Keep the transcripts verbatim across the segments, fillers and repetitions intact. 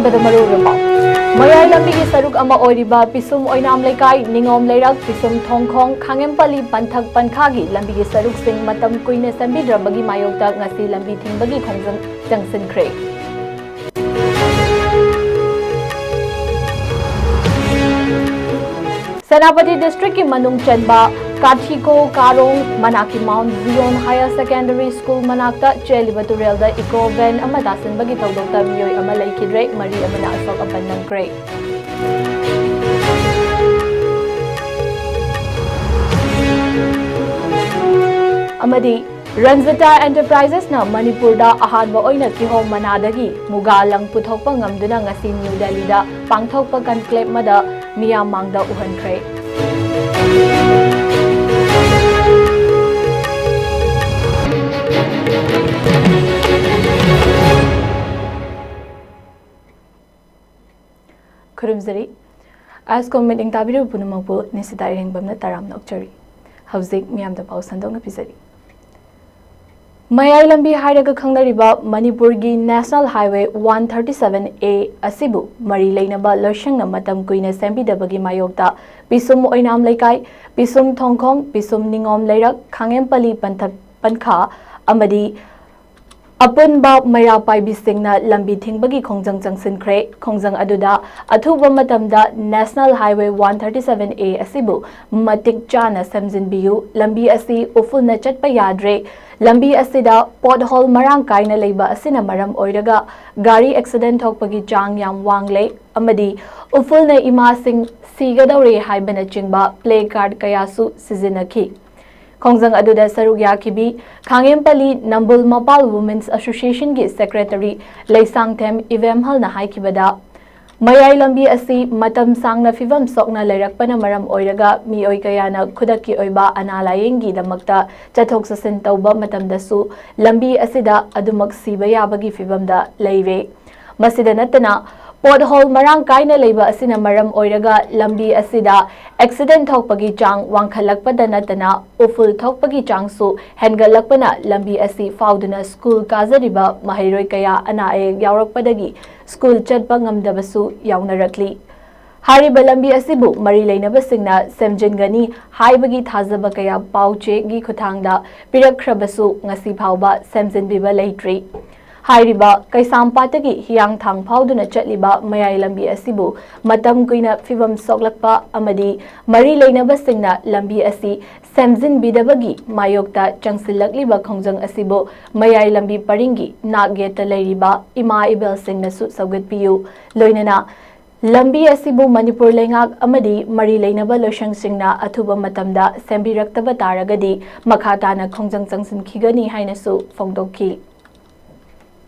ꯀꯗ ꯃꯔꯨ ꯑꯣꯏꯕ ꯄꯥꯎ꯫ ꯃꯌꯥꯏ ꯂꯝꯕꯤꯒꯤ ꯁꯔꯨꯛ ꯑꯃ ꯑꯣꯏꯔꯤꯕ ꯄꯤꯁꯨꯝ ꯑꯣꯏꯅꯥꯝ ꯂꯩꯀꯥꯏ, ꯅꯤꯉꯣꯝ ꯂꯩꯔꯛ, ꯄꯤꯁꯨꯝ ꯊꯣꯡꯈꯣꯡ, ꯈꯥꯉꯦꯝꯄꯜꯂꯤ ꯄꯟꯊꯛ ꯄꯟꯈꯥꯒꯤ ꯂꯝꯕꯤꯒꯤ ꯁꯔꯨꯛꯁꯤꯡ ꯃꯇꯝ ꯀꯨꯏꯅ ꯁꯦꯝꯕꯤꯗ꯭ꯔꯕꯒꯤ ꯃꯥꯌꯣꯛꯇ ꯉꯁꯤ ꯂꯝꯕꯤ ꯊꯤꯡꯕꯒꯤ ꯈꯣꯡꯖꯪ ꯆꯪꯁꯤꯟꯈ꯭ꯔꯦ꯫ ꯁꯦꯅꯥꯄꯇꯤ ꯗꯤꯁꯇ꯭ꯔꯤꯛꯀꯤ ꯃꯅꯨꯡ ꯆꯟꯕ ꯀꯥꯊꯤꯀꯣ ꯀꯥꯔꯣꯡ ꯃꯅꯥꯛꯀꯤ ꯃꯥꯎꯟꯠ ꯖꯤꯌꯣꯟ ꯍꯥꯌꯔ ꯁꯦꯀꯦꯟꯗꯔꯤ ꯁ꯭ꯀꯨꯜ ꯃꯅꯥꯛꯇ ꯆꯦꯜꯂꯤꯕ ꯇꯨꯔꯦꯜꯗ ꯏꯀꯣ ꯚꯦꯟ ꯑꯃ ꯇꯥꯁꯤꯟꯕꯒꯤ ꯊꯧꯗꯣꯛꯇ ꯃꯤꯑꯣꯏ ꯑꯃ ꯂꯩꯈꯤꯗ꯭ꯔꯦ, ꯃꯔꯤ ꯑꯃꯅ ꯑꯁꯣꯛ ꯑꯄꯟ ꯅꯪꯈ꯭ꯔꯦ꯫ ꯑꯃꯗꯤ ꯔꯟꯖꯤꯇꯥ ꯑꯦꯟꯇꯔꯄ꯭ꯔꯥꯏꯖꯦꯁꯅ ꯃꯅꯤꯄꯨꯔꯗ ꯑꯍꯥꯟꯕ ꯑꯣꯏꯅ ꯀꯤꯍꯣꯝ ꯃꯅꯥꯗꯒꯤ ꯃꯨꯒꯥ ꯂꯪ ꯄꯨꯊꯣꯛꯄ ꯉꯝꯗꯨꯅ ꯉꯁꯤ ꯅ꯭ꯌꯨ ꯗꯦꯜꯂꯤꯗ ꯄꯥꯡꯊꯣꯛꯄ ꯀꯟꯀ꯭ꯂꯦꯕ ꯑꯃꯗ ꯃꯤꯌꯥꯝ ꯃꯥꯡꯗ ꯎꯍꯟꯈ꯭ꯔꯦ꯫ ꯈꯨꯔꯨꯝꯖꯔꯤ꯫ ꯑꯥꯏꯁꯀꯣꯝ ꯃꯤꯠꯌꯦꯡ ꯇꯥꯕꯤꯔꯤꯕ ꯄꯨꯝꯅꯃꯛꯄꯨ ꯅꯤꯁꯤꯇꯥ ꯏꯔꯦꯡꯕꯝꯅ ꯇꯔꯥꯝꯅ ꯑꯣꯛꯆꯔꯤ꯫ ꯍꯧꯖꯤꯛ ꯃꯤꯌꯥꯝꯗ ꯄꯥꯎ ꯁꯟꯗꯣꯛꯅ ꯄꯤꯖꯔꯤ꯫ ꯃꯌꯥꯏ ꯂꯝꯕꯤ ꯍꯥꯏꯔꯒ ꯈꯪꯅꯔꯤꯕ ꯃꯅꯤꯄꯨꯔꯒꯤ National Highway one thirty seven A ꯑꯁꯤꯕꯨ ꯃꯔꯤ ꯂꯩꯅꯕ ꯂꯣꯏꯁꯪꯅ ꯃꯇꯝ ꯀꯨꯏꯅ ꯁꯦꯝꯕꯤꯗꯕꯒꯤ ꯃꯥꯌꯣꯛꯇ ꯄꯤꯁꯨꯝ ꯑꯣꯏꯅꯥꯝ ꯂꯩꯀꯥꯏ, ꯄꯤꯁꯨꯝ ꯊꯣꯡꯈꯣꯡ, ꯄꯤꯁꯨꯝ ꯅꯤꯉꯣꯝ ꯂꯩꯔꯛ, ꯈꯥꯉꯦꯝꯄꯜꯂꯤ ꯄꯟꯊꯛ ꯄꯟꯈꯥ ꯑꯃꯗꯤ ꯑꯄꯨꯟꯕ ꯃꯩꯔꯥ ꯄꯥꯏꯕꯤꯁꯤꯡꯅ ꯂꯝꯕꯤ ꯊꯤꯡꯕꯒꯤ ꯈꯣꯡꯖꯪ ꯆꯪꯁꯤꯟꯈ꯭ꯔꯦ꯫ ꯈꯣꯡꯖꯪ ꯑꯗꯨꯗ ꯑꯊꯨꯕ ꯃꯇꯝꯗ National Highway one thirty seven A ꯑꯁꯤꯕꯨ ꯃꯇꯤꯛ ꯆꯥꯅ ꯁꯦꯝꯖꯤꯟꯕꯤꯌꯨ, ꯂꯝꯕꯤ ꯑꯁꯤ ꯎꯐꯨꯜꯅ ꯆꯠꯄ ꯌꯥꯗ꯭ꯔꯦ, ꯂꯝꯕꯤ ꯑꯁꯤꯗ ꯄꯣꯠꯍꯣꯜ ꯃꯔꯥꯡ ꯀꯥꯏꯅ ꯂꯩꯕ ꯑꯁꯤꯅ ꯃꯔꯝ ꯑꯣꯏꯔꯒ ꯒꯥꯔꯤ ꯑꯦꯛꯁꯤꯗꯦꯟ ꯊꯣꯛꯄꯒꯤ ꯆꯥꯡ ꯌꯥꯝ ꯋꯥꯡꯂꯦ ꯑꯃꯗꯤ ꯎꯐꯨꯜꯅ ꯏꯃꯥꯁꯤꯡ ꯁꯤꯒꯗꯧꯔꯦ ꯍꯥꯏꯕꯅꯆꯤꯡꯕ ꯄ꯭ꯂꯦ ꯀꯥꯔꯗ ꯀꯌꯥꯁꯨ ꯁꯤꯖꯤꯟꯅꯈꯤ꯫ ꯈꯣꯡꯖꯪ ꯑꯗꯨꯗ ꯁꯔꯨꯛ ꯌꯥꯈꯤꯕꯤ ꯈꯥꯉꯦꯝꯄꯜꯂꯤ ꯅꯝꯕꯨꯜ ꯃꯄꯥꯜ ꯋꯨꯃꯦꯟꯁ ꯑꯦꯁꯣꯁꯤꯌꯦꯁꯟꯒꯤ ꯁꯦꯀ꯭ꯔꯦꯇꯔꯤ ꯂꯩꯁꯥꯡꯊꯦꯝ ꯏꯕꯦꯝꯍꯜꯅ ꯍꯥꯏꯈꯤꯕꯗ, ꯃꯌꯥꯏ ꯂꯝꯕꯤ ꯑꯁꯤ ꯃꯇꯝ ꯁꯥꯡꯅ ꯐꯤꯕꯝ ꯁꯣꯛꯅ ꯂꯩꯔꯛꯄꯅ ꯃꯔꯝ ꯑꯣꯏꯔꯒ ꯃꯤꯑꯣꯏ ꯀꯌꯥꯅ ꯈꯨꯗꯛꯀꯤ ꯑꯣꯏꯕ ꯑꯅꯥ ꯂꯥꯌꯦꯡꯒꯤꯗꯃꯛꯇ ꯆꯠꯊꯣꯛ ꯆꯠꯁꯤꯟ ꯇꯧꯕ ꯃꯇꯝꯗꯁꯨ ꯂꯝꯕꯤ ꯑꯁꯤꯗ ꯑꯗꯨꯃꯛ ꯁꯤꯕ ꯌꯥꯕꯒꯤ ꯐꯤꯕꯝꯗ ꯂꯩꯔꯦ꯫ ꯃꯁꯤꯗ ꯅꯠꯇꯅ Pothole ꯃꯔꯥꯡ ꯀꯥꯏꯅ ꯂꯩꯕ ꯑꯁꯤꯅ ꯃꯔꯝ ꯑꯣꯏꯔꯒ ꯂꯝꯕꯤ ꯑꯁꯤꯗ ꯑꯦꯛꯁꯤꯗꯦꯟ ꯊꯣꯛꯄꯒꯤ ꯆꯥꯡ ꯋꯥꯡꯈꯠꯂꯛꯄꯗ ꯅꯠꯇꯅ ꯎꯐꯨꯜ ꯊꯣꯛꯄꯒꯤ ꯆꯥꯡꯁꯨ ꯍꯦꯟꯒꯠꯂꯛꯄꯅ ꯂꯝꯕꯤ ꯑꯁꯤ ꯐꯥꯎꯗꯨꯅ ꯁ꯭ꯀꯨꯜ ꯀꯥꯖꯔꯤꯕ ꯃꯍꯩꯔꯣꯏ ꯀꯌꯥ ꯑꯅꯥ ꯑꯌꯦꯛ ꯌꯥꯎꯔꯛꯄꯗꯒꯤ ꯁ꯭ꯀꯨꯜ ꯆꯠꯄ ꯉꯝꯗꯕꯁꯨ ꯌꯥꯎꯅꯔꯛꯂꯤ꯫ ꯍꯥꯏꯔꯤꯕ ꯂꯝꯕꯤ ꯑꯁꯤꯕꯨ ꯃꯔꯤ ꯂꯩꯅꯕꯁꯤꯡꯅ ꯁꯦꯝꯖꯤꯟꯒꯅꯤ ꯍꯥꯏꯕꯒꯤ ꯊꯥꯖꯕ ꯀꯌꯥ ꯄꯥꯎ ꯆꯦꯒꯤ ꯈꯨꯠꯊꯥꯡꯗ ꯄꯤꯔꯛꯈ꯭ꯔꯕꯁꯨ ꯉꯁꯤ ꯐꯥꯎꯕ ꯁꯦꯝꯖꯤꯟꯕꯤꯕ ꯂꯩꯇ꯭ꯔꯤ꯫ ꯍꯥꯏꯔꯤꯕ ꯀꯩꯁꯥꯝꯄꯥꯠꯇꯒꯤ ꯍꯤꯌꯥꯡꯊꯥꯡ ꯐꯥꯎꯗꯨꯅ ꯆꯠꯂꯤꯕ ꯃꯌꯥꯏ ꯂꯝꯕꯤ ꯑꯁꯤꯕꯨ ꯃꯇꯝ ꯀꯨꯏꯅ ꯐꯤꯕꯝ ꯁꯣꯛꯂꯛꯄ ꯑꯃꯗꯤ ꯃꯔꯤ ꯂꯩꯅꯕꯁꯤꯡꯅ ꯂꯝꯕꯤ ꯑꯁꯤ ꯁꯦꯝꯖꯤꯟꯕꯤꯗꯕꯒꯤ ꯃꯥꯌꯣꯛꯇ ꯆꯪꯁꯤꯜꯂꯛꯂꯤꯕ ꯈꯣꯡꯖꯪ ꯑꯁꯤꯕꯨ ꯃꯌꯥꯏ ꯂꯝꯕꯤ ꯄꯔꯤꯡꯒꯤ ꯅꯥꯛ ꯌꯦꯠꯇ ꯂꯩꯔꯤꯕ ꯏꯃꯥ ꯏꯕꯦꯜꯁꯤꯡꯅꯁꯨ ꯁꯧꯒꯠꯄꯤꯌꯨ꯫ ꯂꯣꯏꯅꯅ ꯂꯝꯕꯤ ꯑꯁꯤꯕꯨ ꯃꯅꯤꯄꯨꯔ ꯂꯩꯉꯥꯛ ꯑꯃꯗꯤ ꯃꯔꯤ ꯂꯩꯅꯕ ꯂꯣꯏꯁꯪꯁꯤꯡꯅ ꯑꯊꯨꯕ ꯃꯇꯝꯗ ꯁꯦꯝꯕꯤꯔꯛꯇꯕ ꯇꯥꯔꯒꯗꯤ ꯃꯈꯥ ꯇꯥꯅ ꯈꯣꯡꯖꯪ ꯆꯪꯁꯤꯟꯈꯤꯒꯅꯤ ꯍꯥꯏꯅꯁꯨ ꯐꯣꯡꯗꯣꯛꯈꯤ꯫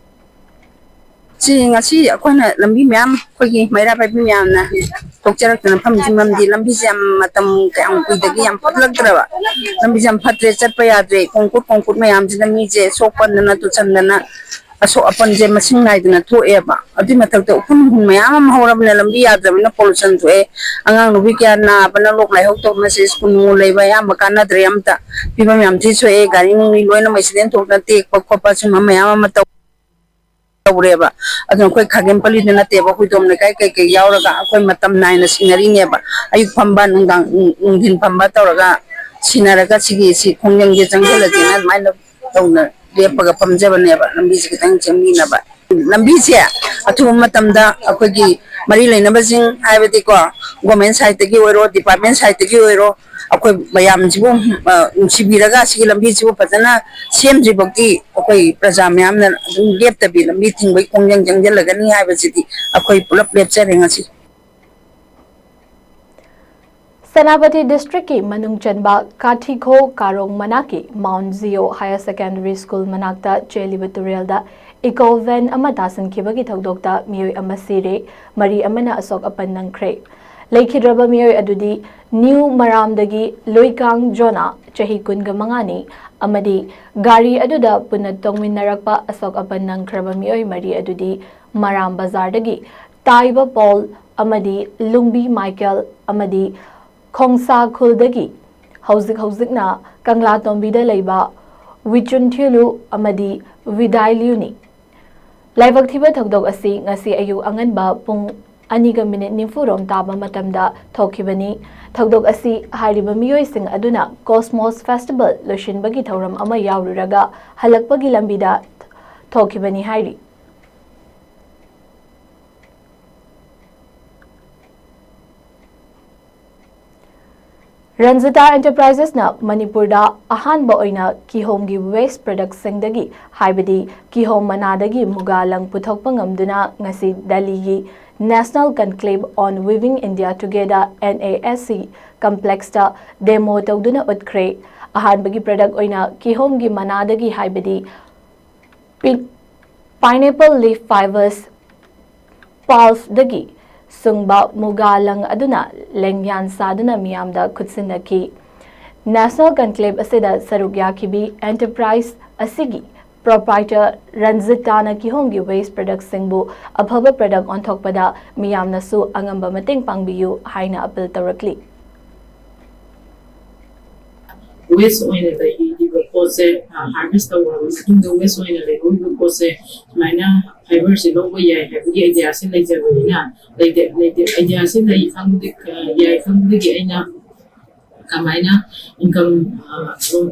ꯁꯤ ꯉꯁꯤ ꯑꯩꯈꯣꯏꯅ ꯂꯝꯕꯤ ꯃꯌꯥꯝ, ꯑꯩꯈꯣꯏꯒꯤ ꯃꯩꯔꯥ ꯄꯥꯏꯕꯤ ꯃꯌꯥꯝꯅ ꯊꯣꯛꯆꯔꯛꯇꯅ ꯐꯝꯁꯤ ꯃꯔꯝꯗꯤ ꯂꯝꯕꯤꯁꯦ ꯌꯥꯝ ꯃꯇꯝ ꯀꯌꯥꯝ ꯀꯨꯏꯗꯒꯤ ꯌꯥꯝ ꯐꯠꯂꯛꯇ꯭ꯔꯕ, ꯂꯝꯕꯤꯁꯦ ꯌꯥꯝ ꯐꯠꯇ꯭ꯔꯦ, ꯆꯠꯄ ꯌꯥꯗ꯭ꯔꯦ, ꯈꯣꯡꯀꯨꯠ ꯈꯣꯡꯀꯨꯠ ꯃꯌꯥꯝꯁꯤꯅ ꯃꯤꯁꯦ ꯁꯣꯛꯄꯟꯗꯅ ꯇꯨꯁꯟꯗꯅ ꯑꯁꯣꯛ ꯑꯄꯟꯁꯦ ꯃꯁꯤꯡ ꯅꯥꯏꯗꯅ ꯊꯣꯛꯑꯦꯕ꯫ ꯑꯗꯨꯏ ꯃꯊꯛꯇ ꯎꯐꯨꯟ ꯎꯐꯨꯟ ꯃꯌꯥꯝ ꯑꯃ ꯍꯧꯔꯕꯅꯤꯅ ꯂꯝꯕꯤ ꯌꯥꯗ꯭ꯔꯕꯅꯤꯅ ꯄꯣꯂꯨꯁꯟ ꯊꯣꯛꯑꯦ꯫ ꯑꯉꯥꯡ ꯅꯨꯄꯤ ꯀꯌꯥ ꯅꯥꯕꯅ ꯂꯣꯛ ꯂꯥꯏꯍꯧ ꯇꯧꯅꯁꯦ, ꯁ꯭ꯀꯨꯜ ꯅꯨꯡ ꯂꯩꯕ ꯑꯌꯥꯝꯕ ꯀꯥꯟꯅꯗ꯭ꯔꯦ ꯑꯝꯇ꯫ ꯐꯤꯕꯝ ꯌꯥꯝ ꯊꯤ ꯁꯣꯛꯑꯦ꯫ ꯒꯥꯔꯤ ꯅꯨꯡꯂꯤ ꯂꯣꯏꯅ ꯑꯦꯛꯁꯤꯗꯦꯟ ꯊꯣꯛꯇꯅ ꯇꯦꯛꯄ ꯈꯣꯠꯄ ꯁꯨꯝꯕ ꯃꯌꯥꯝ ꯑꯃ ꯇꯧ ꯇꯧꯔꯦꯕ꯫ ꯑꯗꯨꯅ ꯑꯩꯈꯣꯏ ꯈꯥꯒꯦꯝ ꯄꯜꯂꯤꯗ ꯅꯠꯇꯦꯕ, ꯍꯨꯏꯗꯣꯝ ꯂꯩꯀꯥꯏ ꯀꯩꯀꯩ ꯌꯥꯎꯔꯒ ꯑꯩꯈꯣꯏ ꯃꯇꯝ ꯅꯥꯏꯅ ꯁꯤꯟꯅꯔꯤꯅꯦꯕ꯫ ꯑꯌꯨꯛ ꯐꯝꯕ, ꯅꯨꯡꯗꯥꯡ, ꯅꯨꯡꯊꯤꯟ ꯐꯝꯕ ꯇꯧꯔꯒ ꯁꯤꯟꯅꯔꯒ ꯁꯤꯒꯤ ꯁꯤ ꯈꯣꯡꯖꯪꯁꯦ ꯆꯪꯁꯤꯜꯂꯁꯦꯅ ꯑꯗꯨꯃꯥꯏꯅ ꯇꯧꯅ ꯂꯦꯞꯄꯒ ꯐꯝꯖꯕꯅꯦꯕ, ꯂꯝꯕꯤꯁꯦ ꯈꯤꯇꯪ ꯁꯦꯝꯕꯤꯅꯕ꯫ ꯂꯝꯕꯤꯁꯦ ꯑꯊꯨꯕ ꯃꯇꯝꯗ ꯑꯩꯈꯣꯏꯒꯤ ꯃꯔꯤ ꯂꯩꯅꯕꯁꯤꯡ, ꯍꯥꯏꯕꯗꯤꯀꯣ, ꯒꯣꯔꯃꯦꯟ ꯁꯥꯏꯠꯇꯒꯤ ꯑꯣꯏꯔꯣ, ꯗꯤꯄꯥꯔꯠꯃꯦꯟ ꯁꯥꯏꯠꯇꯒꯤ ꯑꯣꯏꯔꯣ, ꯑꯩꯈꯣꯏ ꯃꯌꯥꯝꯁꯤꯕꯨ, ꯑ, ꯅꯨꯡꯁꯤꯕꯤꯔꯒ ꯁꯤꯒꯤ ꯂꯝꯕꯤꯁꯤꯕꯨ ꯐꯖꯅ ꯁꯦꯝꯗ꯭ꯔꯤꯐꯥꯎꯗꯤ ꯑꯩꯈꯣꯏ ꯄ꯭ꯔꯖꯥ ꯃꯌꯥꯝꯅ ꯑꯗꯨꯝ ꯂꯦꯞꯇꯕꯤ ꯂꯝꯕꯤ ꯊꯤꯡꯕꯒꯤ ꯈꯣꯡꯖꯪ ꯆꯪꯁꯤꯜꯂꯒꯅꯤ ꯍꯥꯏꯕꯁꯤꯗꯤ ꯑꯩꯈꯣꯏ ꯄꯨꯂꯞ ꯂꯦꯞꯆꯔꯦ ꯉꯁꯤ꯫ ꯁꯦꯅꯥꯄꯇꯤ ꯗꯤꯁꯇ꯭ꯔꯤꯛꯀꯤ ꯃꯅꯨꯡ ꯆꯟꯕ ꯀꯥꯊꯤꯈꯣ ꯀꯥꯔꯣꯡ ꯃꯅꯥꯛꯀꯤ mount Zion higher secondary school ꯃꯅꯥꯛꯇ ꯆꯦꯜꯂꯤꯕ ꯇꯨꯔꯦꯜꯗ ꯏꯀꯣ ꯚꯦꯟ ꯑꯃ ꯇꯥꯁꯤꯟꯈꯤꯕꯒꯤ ꯊꯧꯗꯣꯛꯇ ꯃꯤꯑꯣꯏ ꯑꯃ ꯁꯤꯔꯦ, ꯃꯔꯤ ꯑꯃꯅ ꯑꯁꯣꯛ ꯑꯄꯟ ꯅꯪꯈ꯭ꯔꯦ꯫ ꯂꯩꯈꯤꯗ꯭ꯔꯕ ꯃꯤꯑꯣꯏ ꯑꯗꯨꯗꯤ ꯅ꯭ꯌꯨ ꯃꯔꯥꯝꯗꯒꯤ ꯂꯨꯏꯀꯥꯡ ꯖꯣꯅꯥ, ꯆꯍꯤ ꯀꯨꯟꯒ ꯃꯉꯥꯅꯤ, ꯑꯃꯗꯤ ꯒꯥꯔꯤ ꯑꯗꯨꯗ ꯄꯨꯟꯅ ꯇꯣꯡꯃꯤꯟꯅꯔꯛꯄ ꯑꯁꯣꯛ ꯑꯄꯟ ꯅꯪꯈ꯭ꯔꯕ ꯃꯤꯑꯣꯏ ꯃꯔꯤ ꯑꯗꯨꯗꯤ ꯃꯔꯥꯝ ꯕꯖꯥꯔꯗꯒꯤ ꯇꯥꯏꯕ ꯄꯣꯜ ꯑꯃꯗꯤ ꯂꯨꯡꯕꯤ ꯃꯥꯏꯀꯦꯜ ꯑꯃꯗꯤ ꯈꯣꯡꯁꯥ ꯈꯨꯜꯗꯒꯤ ꯍꯧꯖꯤꯛ ꯍꯧꯖꯤꯛꯅ ꯀꯪꯂꯥꯇꯣꯝꯕꯤꯗ ꯂꯩꯕ ꯋꯤꯆꯨꯟꯊꯤꯂꯨ ꯑꯃꯗꯤ ꯋꯤꯗꯥꯏꯂꯤꯌꯨꯅꯤ꯫ ꯂꯥꯏꯕꯛ ꯊꯤꯕ ꯊꯧꯗꯣꯛ ꯑꯁꯤ ꯉꯁꯤ ꯑꯌꯨꯛ ꯑꯉꯟꯕ ꯄꯨꯡ ꯑꯅꯤꯒ ꯃꯤꯅꯤꯠ ꯅꯤꯐꯨ ꯔꯣꯝ ꯇꯥꯕ ꯃꯇꯝꯗ ꯊꯣꯛꯈꯤꯕꯅꯤ꯫ ꯊꯧꯗꯣꯛ ꯑꯁꯤ ꯍꯥꯏꯔꯤꯕ ꯃꯤꯑꯣꯏꯁꯤꯡ ꯑꯗꯨꯅ ꯀꯣꯁꯃꯣꯁ ꯐꯦꯁꯇꯤꯚꯦꯜ ꯂꯣꯏꯁꯤꯟꯕꯒꯤ ꯊꯧꯔꯝ ꯑꯃ ꯌꯥꯎꯔꯨꯔꯒ ꯍꯜꯂꯛꯄꯒꯤ ꯂꯝꯕꯤꯗ ꯊꯣꯛꯈꯤꯕꯅꯤ ꯍꯥꯏꯔꯤ꯫ ꯔꯟꯖꯤꯇꯥ ꯑꯦꯟꯇꯔꯄ꯭ꯔꯥꯏꯖꯦꯁꯅ ꯃꯅꯤꯄꯨꯔꯗ ꯑꯍꯥꯟꯕ ꯑꯣꯏꯅ ꯀꯤꯍꯣꯝꯒꯤ ꯋꯦꯁ ꯄ꯭ꯔꯗꯛꯁꯤꯡꯗꯒꯤ, ꯍꯥꯏꯕꯗꯤ ꯀꯤꯍꯣꯝ ꯃꯅꯥꯗꯒꯤ ꯃꯨꯒꯥ ꯂꯪ ꯄꯨꯊꯣꯛꯄ ꯉꯝꯗꯨꯅ ꯉꯁꯤ ꯗꯦꯜꯂꯤꯒꯤ National Conclave on Weaving India Together, N A S C, ꯀꯝꯄ꯭ꯂꯦꯛꯁꯇ ꯗꯦꯃꯣ ꯇꯧꯗꯨꯅ ꯎꯠꯈ꯭ꯔꯦ꯫ ꯑꯍꯥꯟꯕꯒꯤ ꯄ꯭ꯔꯗꯛ ꯑꯣꯏꯅ ꯀꯤꯍꯣꯝꯒꯤ ꯃꯅꯥꯗꯒꯤ, ꯍꯥꯏꯕꯗꯤ ꯄꯤ-, Pineapple Leaf Fibers Pulpꯗꯒꯤ ꯁꯨꯡꯕ ꯃꯨꯒꯥ ꯂꯪ ꯑꯗꯨꯅ ꯂꯦꯡꯌꯥꯟ ꯁꯥꯗꯨꯅ ꯃꯤꯌꯥꯝꯗ ꯈꯨꯠꯁꯤꯟꯅꯈꯤ꯫ National Conclave ꯑꯁꯤꯗ ꯁꯔꯨꯛ ꯌꯥꯈꯤꯕꯤ ꯑꯦꯟꯇꯔꯄ꯭ꯔꯥꯏꯖ ꯑꯁꯤꯒꯤ ꯄ꯭ꯔꯣꯄ꯭ꯔꯥꯏꯇꯔ ꯔꯟꯖꯤꯇꯥꯅ ꯀꯤꯍꯣꯝꯒꯤ ꯋꯦꯁ ꯄ꯭ꯔꯗꯛꯁꯤꯡꯕꯨ ꯑꯐꯕ ꯄ꯭ꯔꯗꯛ ꯑꯣꯟꯊꯣꯛꯄꯗ ꯃꯤꯌꯥꯝꯅꯁꯨ ꯑꯉꯝꯕ ꯃꯇꯦꯡ ꯄꯥꯡꯕꯤꯌꯨ ꯍꯥꯏꯅ ꯑꯄꯤꯜ ꯇꯧꯔꯛꯂꯤ꯫ ꯋꯦꯁ ꯑꯣꯏꯅ ꯂꯩꯔꯤꯕ ꯄꯣꯠꯁꯦ, ꯍꯥꯔꯚꯦꯁ ꯇꯧꯔꯕ ꯃꯇꯨꯡꯗ ꯋꯦꯁ ꯑꯣꯏꯅ ꯂꯩꯍꯧꯔꯤꯕ ꯄꯣꯠꯁꯦ ꯁꯨꯃꯥꯏꯅ ꯐꯥꯏꯕꯔꯁꯦ ꯂꯧꯕ ꯌꯥꯏ ꯍꯥꯏꯕꯒꯤ ꯑꯥꯏꯗꯤꯌꯥꯁꯦ ꯂꯩꯖꯕꯅꯤꯅ, ꯂꯩꯇꯦ ꯂꯩꯇꯦ ꯑꯥꯏꯗꯤꯌꯥꯁꯦ ꯂꯩ ꯈꯪꯕꯗꯤ, ꯌꯥꯏ ꯈꯪꯕꯗꯒꯤ ꯑꯩꯅ ꯀꯃꯥꯏꯅ ꯏꯟꯀꯝ,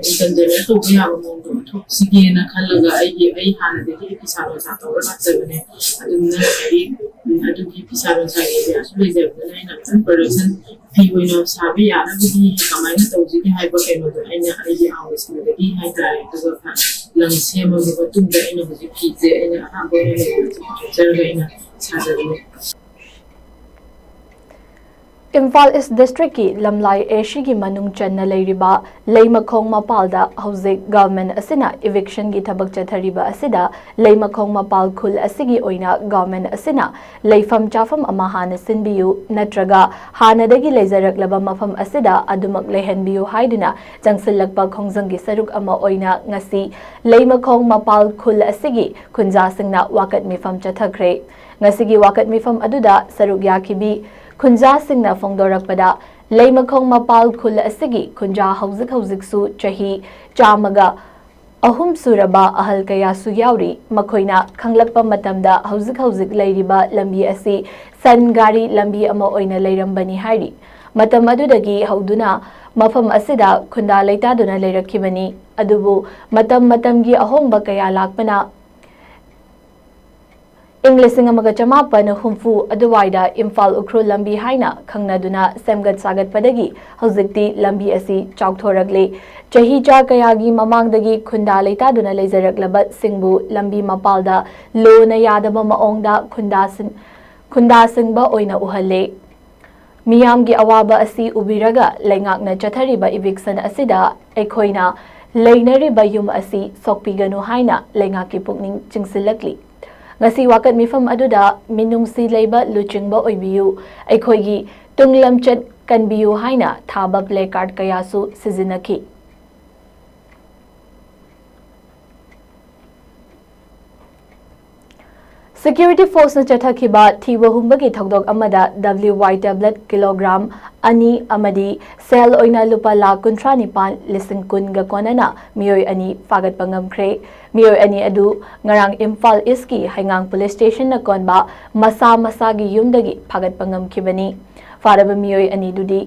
ꯏꯟꯀꯝ ꯖꯦꯅꯦꯔꯦꯠ ꯇꯧꯕ ꯌꯥꯕ ꯃꯑꯣꯡꯗ ꯑꯣꯟꯊꯣꯛꯁꯤꯒꯦꯅ ꯈꯜꯂꯒ ꯑꯩꯒꯤ, ꯑꯩ ꯍꯥꯟꯅꯗꯒꯤ ꯑꯩ ꯐꯤꯁꯥ ꯂꯣꯟꯁꯥ ꯇꯧꯔ ꯂꯥꯛꯆꯕꯅꯦ꯫ ꯑꯗꯨꯅ ꯑꯩ, ꯎꯝ, ꯑꯗꯨꯒꯤ ꯐꯤꯁꯥ ꯂꯣꯟꯁꯥꯒꯤ ꯑꯥꯏꯗꯤꯌꯥꯁꯨ ꯂꯩꯖꯕꯅꯤꯅ ꯑꯩꯅ ꯈꯤꯇꯪ ꯄ꯭ꯔꯗꯛꯁꯟ ꯐꯤ ꯑꯣꯏꯅ ꯁꯥꯕ ꯌꯥꯅꯕꯒꯤ ꯀꯃꯥꯏꯅ ꯇꯧꯁꯤꯒꯦ ꯍꯥꯏꯕ ꯀꯩꯅꯣꯗꯣ ꯑꯩꯅ ꯑꯩꯒꯤ ꯑꯥꯎꯁꯤꯡꯗꯒꯤ ꯍꯥꯏꯇꯥꯔꯦ꯫ ꯑꯗꯨꯒ ꯂꯪ ꯁꯦꯝꯃꯕ ꯃꯇꯨꯡꯗ ꯑꯩꯅ ꯍꯧꯖꯤꯛ ꯐꯤꯁꯦ ꯑꯩꯅ ꯑꯍꯥꯟꯕ ꯑꯣꯏꯅ ꯂꯩꯖꯔꯒ ꯑꯩꯅ ꯁꯥꯖꯕꯅꯤ꯫ ꯏꯝꯐꯥꯜ ꯏꯁ ꯗꯤꯁꯇ꯭ꯔꯤꯛꯀꯤ ꯂꯝꯂꯥꯏ ꯑꯦꯁꯤꯒꯤ ꯃꯅꯨꯡ ꯆꯟꯅ ꯂꯩꯔꯤꯕ ꯂꯩꯃꯈꯣꯡ ꯃꯄꯥꯜꯗ ꯍꯧꯖꯤꯛ ꯒꯚꯔꯟꯃꯦꯟꯠ ꯑꯁꯤꯅ ꯏꯚꯤꯛꯁꯟꯒꯤ ꯊꯕꯛ ꯆꯠꯊꯔꯤꯕ ꯑꯁꯤꯗ ꯂꯩꯃꯈꯣꯡ ꯃꯄꯥꯜ ꯈꯨꯜ ꯑꯁꯤꯒꯤ ꯑꯣꯏꯅ ꯒꯚꯔꯟꯃꯦꯟꯠ ꯑꯁꯤꯅ ꯂꯩꯐꯝ ꯆꯥꯐꯝ ꯑꯃ ꯍꯥꯟꯅ ꯁꯤꯟꯕꯤꯌꯨ ꯅꯠꯇ꯭ꯔꯒ ꯍꯥꯟꯅꯗꯒꯤ ꯂꯩꯖꯔꯛꯂꯕ ꯃꯐꯝ ꯑꯁꯤꯗ ꯑꯗꯨꯃꯛ ꯂꯩꯍꯟꯕꯤꯌꯨ ꯍꯥꯏꯗꯨꯅ ꯆꯪꯁꯤꯜꯂꯛꯄ ꯈꯣꯡꯖꯪꯒꯤ ꯁꯔꯨꯛ ꯑꯃ ꯑꯣꯏꯅ ꯉꯁꯤ ꯂꯩꯃꯈꯣꯡ ꯃꯄꯥꯜ ꯈꯨꯜ ꯑꯁꯤꯒꯤ ꯈꯨꯟꯖꯥꯁꯤꯡꯅ ꯋꯥꯀꯠ ꯃꯤꯐꯝ ꯆꯠꯊꯈ꯭ꯔꯦ꯫ ꯉꯁꯤꯒꯤ ꯋꯥꯀꯠ ꯃꯤꯐꯝ ꯑꯗꯨꯗ ꯁꯔꯨꯛ ꯌꯥꯈꯤꯕꯤ ꯈꯨꯟꯖꯥꯁꯤꯡꯅ ꯐꯣꯡꯗꯣꯔꯛꯄꯗ, ꯂꯩꯃꯈꯣꯡ ꯃꯄꯥꯜ ꯈꯨꯜ ꯑꯁꯤꯒꯤ ꯈꯨꯟꯖꯥ ꯍꯧꯖꯤꯛ ꯍꯧꯖꯤꯛꯁꯨ ꯆꯍꯤ ꯆꯥꯝꯃꯒ ꯑꯍꯨꯝ ꯁꯨꯔꯕ ꯑꯍꯜ ꯀꯌꯥꯁꯨ ꯌꯥꯎꯔꯤ꯫ ꯃꯈꯣꯏꯅ ꯈꯪꯂꯛꯄ ꯃꯇꯝꯗ ꯍꯧꯖꯤꯛ ꯍꯧꯖꯤꯛ ꯂꯩꯔꯤꯕ ꯂꯝꯕꯤ ꯑꯁꯤ ꯁꯟ ꯒꯥꯔꯤ ꯂꯝꯕꯤ ꯑꯃ ꯑꯣꯏꯅ ꯂꯩꯔꯝꯕꯅꯤ ꯍꯥꯏꯔꯤ꯫ ꯃꯇꯝ ꯑꯗꯨꯗꯒꯤ ꯍꯧꯗꯨꯅ ꯃꯐꯝ ꯑꯁꯤꯗ ꯈꯨꯟꯗꯥ ꯂꯩꯇꯥꯗꯨꯅ ꯂꯩꯔꯛꯈꯤꯕꯅꯤ꯫ ꯑꯗꯨꯕꯨ ꯃꯇꯝ ꯃꯇꯝꯒꯤ ꯑꯍꯣꯡꯕ ꯀꯌꯥ ꯂꯥꯛꯄꯅ ꯏꯪ ꯂꯤꯁꯤꯡ ꯑꯃꯒ ꯆꯃꯥꯄꯟ ꯍꯨꯝꯐꯨ ꯑꯗꯨꯋꯥꯏꯗ ꯏꯝꯐꯥꯜ ꯎꯈ꯭ꯔꯨꯜ ꯂꯝꯕꯤ ꯍꯥꯏꯅ ꯈꯪꯅꯗꯨꯅ ꯁꯦꯝꯒꯠ ꯁꯥꯒꯠꯄꯗꯒꯤ ꯍꯧꯖꯤꯛꯇꯤ ꯂꯝꯕꯤ ꯑꯁꯤ ꯆꯥꯎꯊꯣꯔꯛꯂꯦ꯫ ꯆꯍꯤ ꯆꯥ ꯀꯌꯥꯒꯤ ꯃꯃꯥꯡꯗꯒꯤ ꯈꯨꯟꯗꯥ ꯂꯩꯇꯥꯗꯨꯅ ꯂꯩꯖꯔꯛꯂꯕꯁꯤꯡꯕꯨ ꯂꯝꯕꯤ ꯃꯄꯥꯜꯗ ꯂꯣꯅ ꯌꯥꯗꯕ ꯃꯑꯣꯡꯗ ꯈꯨꯟꯗꯥꯁꯤꯟ-, ꯈꯨꯟꯗꯥꯁꯤꯡꯕ ꯑꯣꯏꯅ ꯎꯍꯜꯂꯦ꯫ ꯃꯤꯌꯥꯝꯒꯤ ꯑꯋꯥꯕ ꯑꯁꯤ ꯎꯕꯤꯔꯒ ꯂꯩꯉꯥꯛꯅ ꯆꯠꯊꯔꯤꯕ ꯏꯚꯤꯛꯁꯟ ꯑꯁꯤꯗ ꯑꯩꯈꯣꯏꯅ ꯂꯩꯅꯔꯤꯕ ꯌꯨꯝ ꯑꯁꯤ ꯁꯣꯛꯄꯤꯒꯅꯨ ꯍꯥꯏꯅ ꯂꯩꯉꯥꯛꯀꯤ ꯄꯨꯛꯅꯤꯡ ꯆꯤꯡꯁꯤꯜꯂꯛꯂꯤ꯫ ꯉꯁꯤ ꯋꯥꯀꯠ ꯃꯤꯐꯝ ꯑꯗꯨꯗ ꯃꯤꯅꯨꯡꯁꯤ ꯂꯩꯕ ꯂꯨꯆꯤꯡꯕ ꯑꯣꯏꯕꯤꯌꯨ, ꯑꯩꯈꯣꯏꯒꯤ ꯇꯨꯡ ꯂꯝꯆꯠ ꯀꯟꯕꯤꯌꯨ ꯍꯥꯏꯅ ꯊꯥꯕ ꯄ꯭ꯂꯦ ꯀꯥꯔꯗ ꯀꯌꯥꯁꯨ ꯁꯤꯖꯤꯟꯅꯈꯤ꯫ ꯁꯦꯀ꯭ꯌꯨꯔꯤꯇꯤ ꯐꯣꯔꯁꯅ ꯆꯠꯊꯈꯤꯕ ꯊꯤꯕ ꯍꯨꯝꯕꯒꯤ ꯊꯧꯗꯣꯛ ꯑꯃꯗ ꯗꯕ꯭ꯂꯤꯎ ꯋꯥꯏ ꯇꯦꯕ꯭ꯂꯦꯠ ꯀꯤꯂꯣꯒ꯭ꯔꯥꯝ ꯑꯅꯤ ꯑꯃꯗꯤ ꯁꯦꯜ ꯑꯣꯏꯅ ꯂꯨꯄꯥ ꯂꯥꯈ ꯀꯨꯟꯊ꯭ꯔꯥ ꯅꯤꯄꯥꯟ ꯂꯤꯁꯤꯡ ꯀꯨꯟꯒ ꯀꯣꯟꯅꯅ ꯃꯤꯑꯣꯏ ꯑꯅꯤ ꯐꯥꯒꯠꯄ ꯉꯝꯈ꯭ꯔꯦ꯫ ꯃꯤꯑꯣꯏ ꯑꯅꯤ ꯑꯗꯨ ꯉꯔꯥꯡ ꯏꯝꯐꯥꯜ ꯏꯁꯀꯤ ꯍꯩꯉꯥꯡ ꯄꯨꯂꯤꯁ ꯁ꯭ꯇꯦꯁꯟꯅ ꯀꯣꯟꯕ ꯃꯁꯥ ꯃꯁꯥꯒꯤ ꯌꯨꯝꯗꯒꯤ ꯐꯥꯒꯠꯄ ꯉꯝꯈꯤꯕꯅꯤ꯫ ꯐꯥꯔꯕ ꯃꯤꯑꯣꯏ ꯑꯅꯤꯗꯨꯗꯤ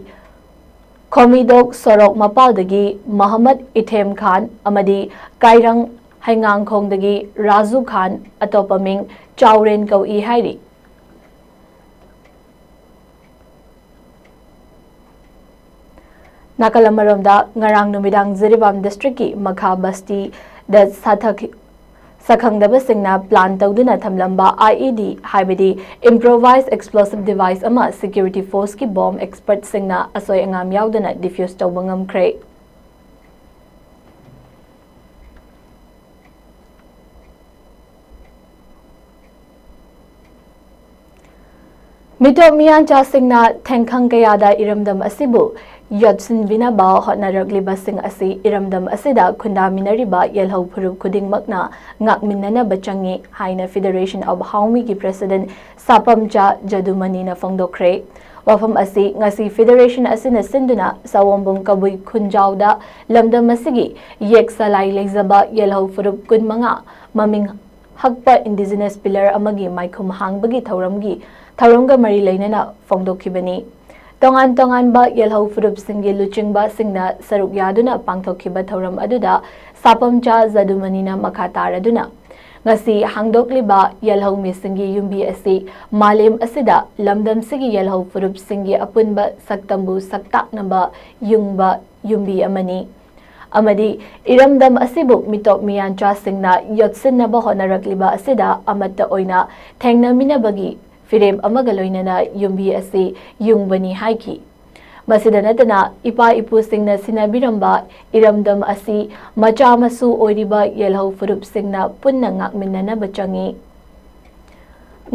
ꯈꯣꯃꯤꯗꯣꯛ ꯁꯣꯔꯣꯛ ꯃꯄꯥꯜꯗꯒꯤ ꯃꯍꯃꯗ ꯏꯊꯦꯝ ꯈꯥꯟ ꯑꯃꯗꯤ ꯀꯥꯏꯔꯪ ꯍꯩꯉꯥꯡꯈꯣꯡꯗꯒꯤ ꯔꯥꯖꯨ ꯈꯥꯟ, ꯑꯇꯣꯞꯄ ꯃꯤꯡ ꯆꯥꯎꯔꯦꯟ ꯀꯧꯏ ꯍꯥꯏꯔꯤ꯫ ꯅꯥꯀꯜ ꯑꯃꯔꯣꯝꯗ, ꯉꯔꯥꯡ ꯅꯨꯃꯤꯗꯥꯡ ꯖꯤꯔꯤꯕꯥꯝ ꯗꯤꯁꯇ꯭ꯔꯤꯛꯀꯤ ꯃꯈꯥ ꯕꯁꯇꯤꯗ ꯁꯥꯊꯈꯤ-, ꯁꯛꯈꯪꯗꯕꯁꯤꯡꯅ ꯄ꯭ꯂꯥꯟ ꯇꯧꯗꯨꯅ ꯊꯝꯂꯝꯕ ꯑꯥꯏ ꯏ ꯗꯤ, ꯍꯥꯏꯕꯗꯤ ꯏꯝꯄ꯭ꯔꯣꯚꯥꯏꯖ ꯑꯦꯛꯁꯄ꯭ꯂꯣꯁꯤꯚ ꯗꯤꯚꯥꯏꯁ ꯑꯃ ꯁꯦꯀ꯭ꯌꯨꯔꯤꯇꯤ ꯐꯣꯔꯁꯀꯤ ꯕꯣꯝ ꯑꯦꯛꯁꯄꯔꯠꯁꯤꯡꯅ ꯑꯁꯣꯏ ꯑꯉꯥꯝ ꯌꯥꯎꯗꯅ ꯗꯤꯐ꯭ꯌꯨꯁ ꯇꯧꯕ ꯉꯝꯈ꯭ꯔꯦ꯫ ꯃꯤꯇꯣꯞ ꯃꯤꯌꯥꯟꯆꯥꯁꯤꯡꯅ ꯊꯦꯡꯈꯪ ꯀꯌꯥꯗ ꯏꯔꯝꯗꯝ ꯑꯁꯤꯕꯨ ꯌꯣꯠꯁꯤꯟꯕꯤꯅꯕ ꯍꯣꯠꯅꯔꯛꯂꯤꯕꯁꯤꯡ ꯑꯁꯤ ꯏꯔꯝꯗꯝ ꯑꯁꯤꯗ ꯈꯨꯟꯗꯥꯃꯤꯟꯅꯔꯤꯕ ꯌꯦꯜꯍꯧ ꯐꯨꯔꯨꯞ ꯈꯨꯗꯤꯡꯃꯛꯅ ꯉꯥꯛꯃꯤꯟꯅꯅꯕ ꯆꯪꯏ ꯍꯥꯏꯅ Federation of Haomiꯒꯤ President ꯁꯥꯄꯝꯆꯥ ꯖꯗꯨꯃꯅꯤꯅ ꯐꯣꯡꯗꯣꯛꯈ꯭ꯔꯦ꯫ ꯋꯥꯐꯝ ꯑꯁꯤ ꯉꯁꯤ Federation ꯑꯁꯤꯅ ꯁꯤꯟꯗꯨꯅ ꯁꯑꯣꯝꯕꯨꯡ ꯀꯕꯨꯏ ꯈꯨꯟꯖꯥꯎꯗ ꯂꯝꯗꯝ ꯑꯁꯤꯒꯤ ꯌꯦꯛ ꯁꯂꯥꯏ ꯂꯩꯖꯕ ꯌꯦꯜꯍꯧ ꯐꯨꯔꯨꯞ ꯀꯨꯟꯃꯉꯥ ꯃꯃꯤꯡ ꯍꯛꯄ Indigenous Pillar ꯑꯃꯒꯤ ꯃꯥꯏꯈꯨꯝ ꯍꯥꯡꯕꯒꯤ ꯊꯧꯔꯝꯒꯤ ꯊꯧꯔꯝꯒ ꯃꯔꯤ ꯂꯩꯅꯅ ꯐꯣꯡꯗꯣꯛꯈꯤꯕꯅꯤ꯫ ꯇꯣꯉꯥꯟ ꯇꯣꯉꯥꯟꯕ ꯌꯦꯜꯍꯧ ꯐꯨꯔꯨꯞꯁꯤꯡꯒꯤ ꯂꯨꯆꯤꯡꯕꯁꯤꯡꯅ ꯁꯔꯨꯛ ꯌꯥꯗꯨꯅ ꯄꯥꯡꯊꯣꯛꯈꯤꯕ ꯊꯧꯔꯝ ꯑꯗꯨꯗ ꯁꯥꯄꯝꯆꯥ ꯖꯗꯨꯃꯅꯤꯅ ꯃꯈꯥ ꯇꯥꯔꯗꯨꯅ, ꯉꯁꯤ ꯍꯥꯡꯗꯣꯛꯂꯤꯕ ꯌꯦꯜꯍꯧ ꯃꯤꯁꯤꯡꯒꯤ ꯌꯨꯝꯕꯤ ꯑꯁꯤ ꯃꯥꯂꯦꯝ ꯑꯁꯤꯗ ꯂꯝꯗꯝꯁꯤꯒꯤ ꯌꯦꯜꯍꯧ ꯐꯨꯔꯨꯞꯁꯤꯡꯒꯤ ꯑꯄꯨꯟꯕ ꯁꯛꯇꯝꯕꯨ ꯁꯛꯇꯥꯛꯅꯕ ꯌꯨꯡꯕ ꯌꯨꯝꯕꯤ ꯑꯃꯅꯤ꯫ ꯑꯃꯗꯤ ꯏꯔꯝꯗꯝ ꯑꯁꯤꯕꯨ ꯃꯤꯇꯣꯞ ꯃꯤꯌꯥꯟꯆꯥꯁꯤꯡꯅ ꯌꯣꯠꯁꯤꯟꯅꯕ ꯍꯣꯠꯅꯔꯛꯂꯤꯕ ꯑꯁꯤꯗ ꯑꯃꯠꯇ ꯑꯣꯏꯅ ꯊꯦꯡꯅꯃꯤꯟꯅꯕꯒꯤ ꯐꯤꯔꯦꯞ ꯑꯃꯒ ꯂꯣꯏꯅꯅ ꯌꯨꯝꯕꯤ ꯑꯁꯤ ꯌꯨꯡꯕꯅꯤ ꯍꯥꯏꯈꯤ꯫ ꯃꯁꯤꯗ ꯅꯠꯇꯅ ꯏꯄꯥ ꯏꯄꯨꯁꯤꯡꯅ ꯁꯤꯟꯅꯕꯤꯔꯝꯕ ꯏꯔꯝꯗꯝ ꯑꯁꯤ ꯃꯆꯥ ꯃꯁꯨ ꯑꯣꯏꯔꯤꯕ ꯌꯦꯜꯍꯧ ꯐꯨꯔꯨꯞꯁꯤꯡꯅ ꯄꯨꯟꯅ ꯉꯥꯛꯃꯤꯟꯅꯅꯕ ꯆꯪꯏ꯫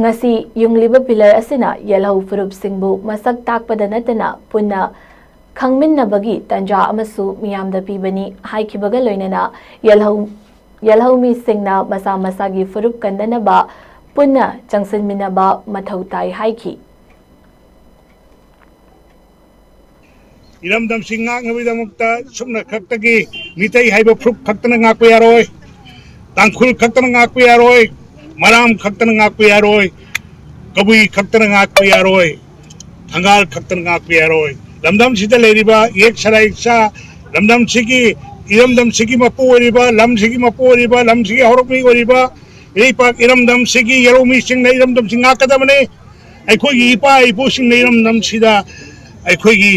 ꯉꯁꯤ ꯌꯨꯡꯂꯤꯕ ꯄꯤꯂꯔ ꯑꯁꯤꯅ ꯌꯦꯜꯍꯧ ꯐꯨꯔꯨꯞꯁꯤꯡꯕꯨ ꯃꯁꯛ ꯇꯥꯛꯄꯗ ꯅꯠꯇꯅ ꯄꯨꯟꯅ ꯈꯪꯃꯤꯟꯅꯕꯒꯤ ꯇꯥꯟꯖꯥ ꯑꯃꯁꯨ ꯃꯤꯌꯥꯝꯗ ꯄꯤꯕꯅꯤ ꯍꯥꯏꯈꯤꯕꯒ ꯂꯣꯏꯅꯅ ꯌꯦꯜꯍꯧ ꯌꯦꯜꯍꯧꯃꯤꯁꯤꯡꯅ ꯃꯁꯥ ꯃꯁꯥꯒꯤ ꯐꯨꯔꯨꯞ ꯀꯟꯅꯅꯕ ꯄꯨꯟꯅ ꯆꯪꯁꯤꯟꯃꯤꯟꯅꯕ ꯃꯊꯧ ꯇꯥꯏ ꯍꯥꯏꯈꯤ꯫ ꯏꯔꯝꯗꯝꯁꯤ ꯉꯥꯛꯅꯕꯒꯤꯗꯃꯛꯇ ꯁꯨꯞꯅ ꯈꯛꯇꯒꯤ ꯃꯤꯇꯩ ꯍꯥꯏꯕ ꯐꯨꯔꯨꯞ ꯈꯛꯇꯅ ꯉꯥꯛꯄ ꯌꯥꯔꯣꯏ, ꯇꯥꯡꯈꯨꯜ ꯈꯛꯇꯅ ꯉꯥꯛꯄ ꯌꯥꯔꯣꯏ, ꯃꯔꯥꯝ ꯈꯛꯇꯅ ꯉꯥꯛꯄ ꯌꯥꯔꯣꯏ, ꯀꯕꯨꯏ ꯈꯛꯇꯅ ꯉꯥꯛꯄ ꯌꯥꯔꯣꯏ, ꯊꯪꯒꯥꯜ ꯈꯛꯇꯅ ꯉꯥꯛꯄ ꯌꯥꯔꯣꯏ꯫ ꯂꯝꯗꯝꯁꯤꯗ ꯂꯩꯔꯤꯕ ꯌꯦꯛ ꯁꯂꯥꯏ ꯁꯥ, ꯂꯝꯗꯝꯁꯤꯒꯤ ꯏꯔꯝꯗꯝꯁꯤꯒꯤ ꯃꯄꯨ ꯑꯣꯏꯔꯤꯕ, ꯂꯝꯁꯤꯒꯤ ꯃꯄꯨ ꯑꯣꯏꯔꯤꯕ, ꯂꯝꯁꯤꯒꯤ ꯍꯧꯔꯛꯃꯤ ꯑꯣꯏꯔꯤꯕ ꯏꯔꯩꯄꯥꯛ ꯏꯔꯝꯗꯝꯁꯤꯒꯤ ꯌꯦꯜꯍꯧꯃꯤꯁꯤꯡꯅ ꯏꯔꯝꯗꯝꯁꯤ ꯉꯥꯛꯀꯗꯕꯅꯤ꯫ ꯑꯩꯈꯣꯏꯒꯤ ꯏꯄꯥ ꯏꯄꯨꯁꯤꯡꯅ ꯏꯔꯝꯗꯝꯁꯤꯗ ꯑꯩꯈꯣꯏꯒꯤ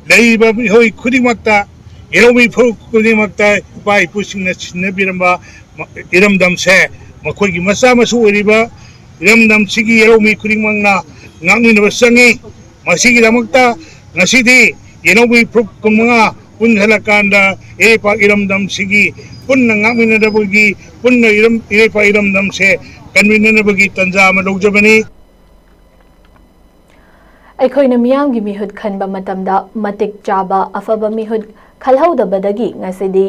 ꯂꯩꯔꯤꯕ ꯃꯤꯑꯣꯏ ꯈꯨꯗꯤꯡꯃꯛꯇ, ꯌꯦꯜꯍꯧꯃꯤ ꯐꯨꯔꯨꯞ ꯈꯨꯗꯤꯡꯃꯛꯇ ꯏꯄꯥ ꯏꯄꯨꯁꯤꯡꯅ ꯁꯤꯟꯅꯕꯤꯔꯝꯕ ꯏꯔꯝꯗꯝꯁꯦ ꯃꯈꯣꯏꯒꯤ ꯃꯆꯥ ꯃꯁꯨ ꯑꯣꯏꯔꯤꯕ ꯏꯔꯝꯗꯝꯁꯤꯒꯤ ꯌꯦꯜꯍꯧꯃꯤ ꯈꯨꯗꯤꯡꯃꯛꯅ ꯉꯥꯛꯃꯤꯟꯅꯕ ꯆꯪꯏ꯫ ꯃꯁꯤꯒꯤꯗꯃꯛꯇ ꯉꯁꯤꯗꯤ ꯌꯦꯜꯍꯧꯃꯤ ꯐꯨꯔꯨꯞ ꯀꯨꯟꯃꯉꯥ ꯄꯨꯟꯁꯤꯜꯂꯀꯥꯟꯗ ꯏꯔꯩꯄꯥꯛ ꯏꯔꯝꯗꯝꯁꯤꯒꯤ ꯄꯨꯟꯅ ꯉꯥꯛꯃꯤꯟꯅꯅꯕꯒꯤ, ꯄꯨꯟꯅ ꯏꯔꯝ-, ꯏꯔꯩꯄꯥꯛ ꯏꯔꯝꯗꯝꯁꯦ ꯀꯟꯃꯤꯟꯅꯅꯕꯒꯤ ꯇꯥꯟꯖꯥ ꯑꯃ ꯂꯧꯖꯕꯅꯤ꯫ ꯑꯩꯈꯣꯏꯅ ꯃꯤꯌꯥꯝꯒꯤ ꯃꯤꯍꯨꯠ ꯈꯟꯕ ꯃꯇꯝꯗ ꯃꯇꯤꯛ ꯆꯥꯕ ꯑꯐꯕ ꯃꯤꯍꯨꯠ ꯈꯜꯍꯧꯗꯕꯗꯒꯤ ꯉꯁꯤꯗꯤ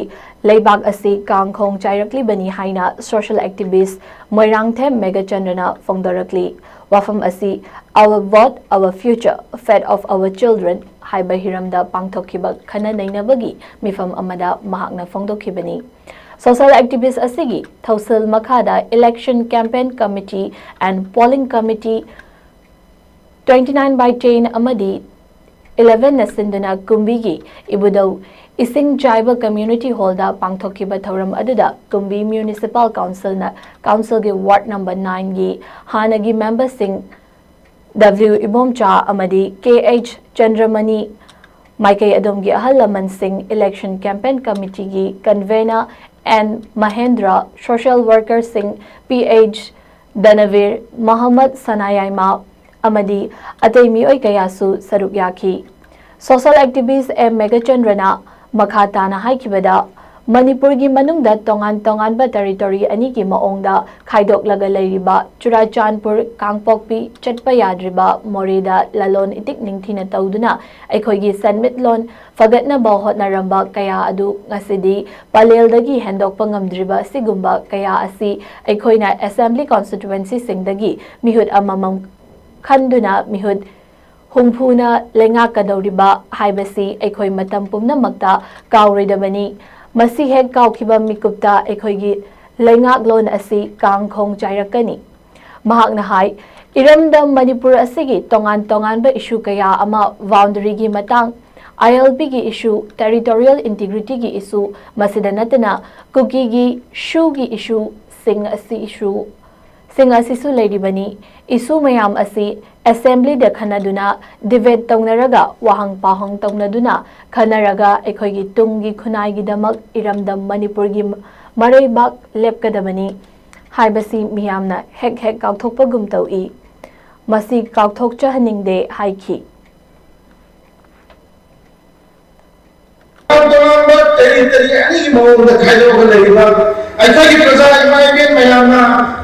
ꯂꯩꯕꯥꯛ ꯑꯁꯤ ꯀꯥꯡꯈꯣꯡ ꯆꯥꯏꯔꯛꯂꯤꯕꯅꯤ ꯍꯥꯏꯅ social activist ꯃꯣꯏꯔꯥꯡꯊꯦꯝ ꯃꯦꯘꯆꯟꯗ꯭ꯔꯅ ꯐꯣꯡꯗꯣꯔꯛꯂꯤ꯫ ꯋꯥꯐꯝ ꯑꯁꯤ Our Vote, Our Future, Fate of Our Children ꯍꯥꯏꯕ ꯍꯤꯔꯝꯗ ꯄꯥꯡꯊꯣꯛꯈꯤꯕ ꯈꯟꯅ ꯅꯩꯅꯕꯒꯤ ꯃꯤꯐꯝ ꯑꯃꯗ ꯃꯍꯥꯛꯅ ꯐꯣꯡꯗꯣꯛꯈꯤꯕꯅꯤ꯫ Social activist ꯑꯁꯤꯒꯤ ꯊꯧꯁꯤꯜ ꯃꯈꯥꯗ Election Campaign Committee and Polling Committee twenty nine by ten ꯑꯃꯗꯤ eleven ꯅ ꯁꯤꯟꯗꯨꯅ ꯀꯨꯝꯕꯤꯒꯤ ꯏꯕꯨꯙꯧ ꯏꯁꯤꯡ ꯆꯥꯏꯕ community hall ꯗ ꯄꯥꯡꯊꯣꯛꯈꯤꯕ ꯊꯧꯔꯝ ꯑꯗꯨꯗ ꯀꯨꯝꯕꯤ Municipal Council ꯅ council ꯒꯤ ward number nine ꯒꯤ ꯍꯥꯟꯅꯒꯤ member ꯁꯤꯡ W ꯏꯕꯣꯝꯆꯥ ꯑꯃꯗꯤ K H ꯆꯟꯗ꯭ꯔꯃꯅꯤ, ꯃꯥꯏꯀꯩ ꯑꯗꯣꯝꯒꯤ ꯑꯍꯜ ꯂꯃꯟꯁꯤꯡ, Election Campaign Committee ꯒꯤ convener N Mahendra, social worker ꯁꯤꯡ P H ꯗꯅꯕꯤꯔ, ꯃꯍꯝꯃꯗ ꯁꯅꯥꯌꯥꯏꯃ ꯑꯃꯗꯤ ꯑꯇꯩ ꯃꯤꯑꯣꯏ ꯀꯌꯥꯁꯨ ꯁꯔꯨꯛ ꯌꯥꯈꯤ꯫ Social activist M ꯃꯦꯘꯆꯟꯗ꯭ꯔꯅ ꯃꯈꯥ ꯇꯥꯅ ꯍꯥꯏꯈꯤꯕꯗ, ꯃꯅꯤꯄꯨꯔꯒꯤ ꯃꯅꯨꯡꯗ ꯇꯣꯉꯥꯟ ꯇꯣꯉꯥꯟꯕ territory ꯑꯅꯤꯒꯤ ꯃꯑꯣꯡꯗ ꯈꯥꯏꯗꯣꯛꯂꯒ ꯂꯩꯔꯤꯕ ꯆꯨꯔꯥꯆꯥꯟꯄꯨꯔ, ꯀꯥꯡꯄꯣꯛꯄꯤ ꯆꯠꯄ ꯌꯥꯗ꯭ꯔꯤꯕ ꯃꯣꯔꯦꯗ ꯂꯂꯣꯟ ꯏꯇꯤꯛ ꯅꯤꯡꯊꯤꯅ ꯇꯧꯗꯨꯅ ꯑꯩꯈꯣꯏꯒꯤ ꯁꯦꯟꯃꯤꯠꯂꯣꯟ ꯐꯒꯠꯅꯕ ꯍꯣꯠꯅꯔꯝꯕ ꯀꯌꯥ ꯑꯗꯨ ꯉꯁꯤꯗꯤ ꯄꯂꯦꯜꯗꯒꯤ ꯍꯦꯟꯗꯣꯛꯄ ꯉꯝꯗ꯭ꯔꯤꯕ ꯑꯁꯤꯒꯨꯝꯕ ꯀꯌꯥ ꯑꯁꯤ ꯑꯩꯈꯣꯏꯅ assembly constituency ꯁꯤꯡꯗꯒꯤ ꯃꯤꯍꯨꯠ ꯑꯃꯃꯝ ꯈꯟꯗꯨꯅ ꯃꯤꯍꯨꯠ ꯍꯨꯝꯐꯨꯅ ꯂꯩꯉꯥꯛꯀꯗꯧꯔꯤꯕ ꯍꯥꯏꯕꯁꯤ ꯑꯩꯈꯣꯏ ꯃꯇꯝ ꯄꯨꯝꯅꯃꯛꯇ ꯀꯥꯎꯔꯣꯏꯗꯕꯅꯤ꯫ ꯃꯁꯤ ꯍꯦꯛ ꯀꯥꯎꯈꯤꯕ ꯃꯤꯀꯨꯞꯇ ꯑꯩꯈꯣꯏꯒꯤ ꯂꯩꯉꯥꯛꯂꯣꯟ ꯑꯁꯤ ꯀꯥꯡꯈꯣꯡ ꯆꯥꯏꯔꯛꯀꯅꯤ꯫ ꯃꯍꯥꯛꯅ ꯍꯥꯏ, ꯏꯔꯝꯗꯝ ꯃꯅꯤꯄꯨꯔ ꯑꯁꯤꯒꯤ ꯇꯣꯉꯥꯟ ꯇꯣꯉꯥꯟꯕ issue ꯀꯌꯥ ꯑꯃ, boundary ꯒꯤ ꯃꯇꯥꯡ, I L P ꯒꯤ issue, territorial integrity ꯒꯤ issue, ꯃꯁꯤꯗ ꯅꯠꯇꯅ ꯀꯨꯀꯤꯒꯤ ꯁꯨꯒꯤ issue ꯁꯤꯡ ꯑꯁꯤ issue ꯁꯤꯡ ꯑꯁꯤꯁꯨ ꯂꯩꯔꯤꯕꯅꯤ꯫ Issue ꯃꯌꯥꯝ ꯑꯁꯤ assembly ꯗ ꯈꯟꯅꯗꯨꯅ, debate ꯇꯧꯅꯔꯒ, ꯋꯥꯍꯪ ꯄꯥꯎꯍꯪ ꯇꯧꯅꯗꯨꯅ ꯈꯟꯅꯔꯒ ꯑꯩꯈꯣꯏꯒꯤ ꯇꯨꯡꯒꯤ ꯈꯨꯟꯅꯥꯏꯒꯤꯗꯃꯛ ꯏꯔꯝꯗꯝ ꯃꯅꯤꯄꯨꯔꯒꯤ ꯃꯔꯩꯕꯥꯛ ꯂꯦꯞꯀꯗꯕꯅꯤ ꯍꯥꯏꯕꯁꯤ ꯃꯤꯌꯥꯝꯅ ꯍꯦꯛ ꯍꯦꯛ ꯀꯥꯎꯊꯣꯛꯄꯒꯨꯝ ꯇꯧꯏ꯫ ꯃꯁꯤ ꯀꯥꯎꯊꯣꯛꯆꯍꯟꯅꯤꯡꯗꯦ ꯍꯥꯏꯈꯤ꯫ ꯇꯣꯉꯥꯟ ꯇꯣꯉꯥꯟꯕ territory ꯑꯅꯤꯒꯤ ꯃꯑꯣꯡꯗ ꯈꯥꯏꯗꯣꯛꯑꯒ ꯂꯩꯔꯤꯕ ꯑꯩꯈꯣꯏꯒꯤ ꯄ꯭ꯔꯖꯥ ꯏꯃꯥ ꯏꯕꯦꯟ ꯃꯌꯥꯝꯅ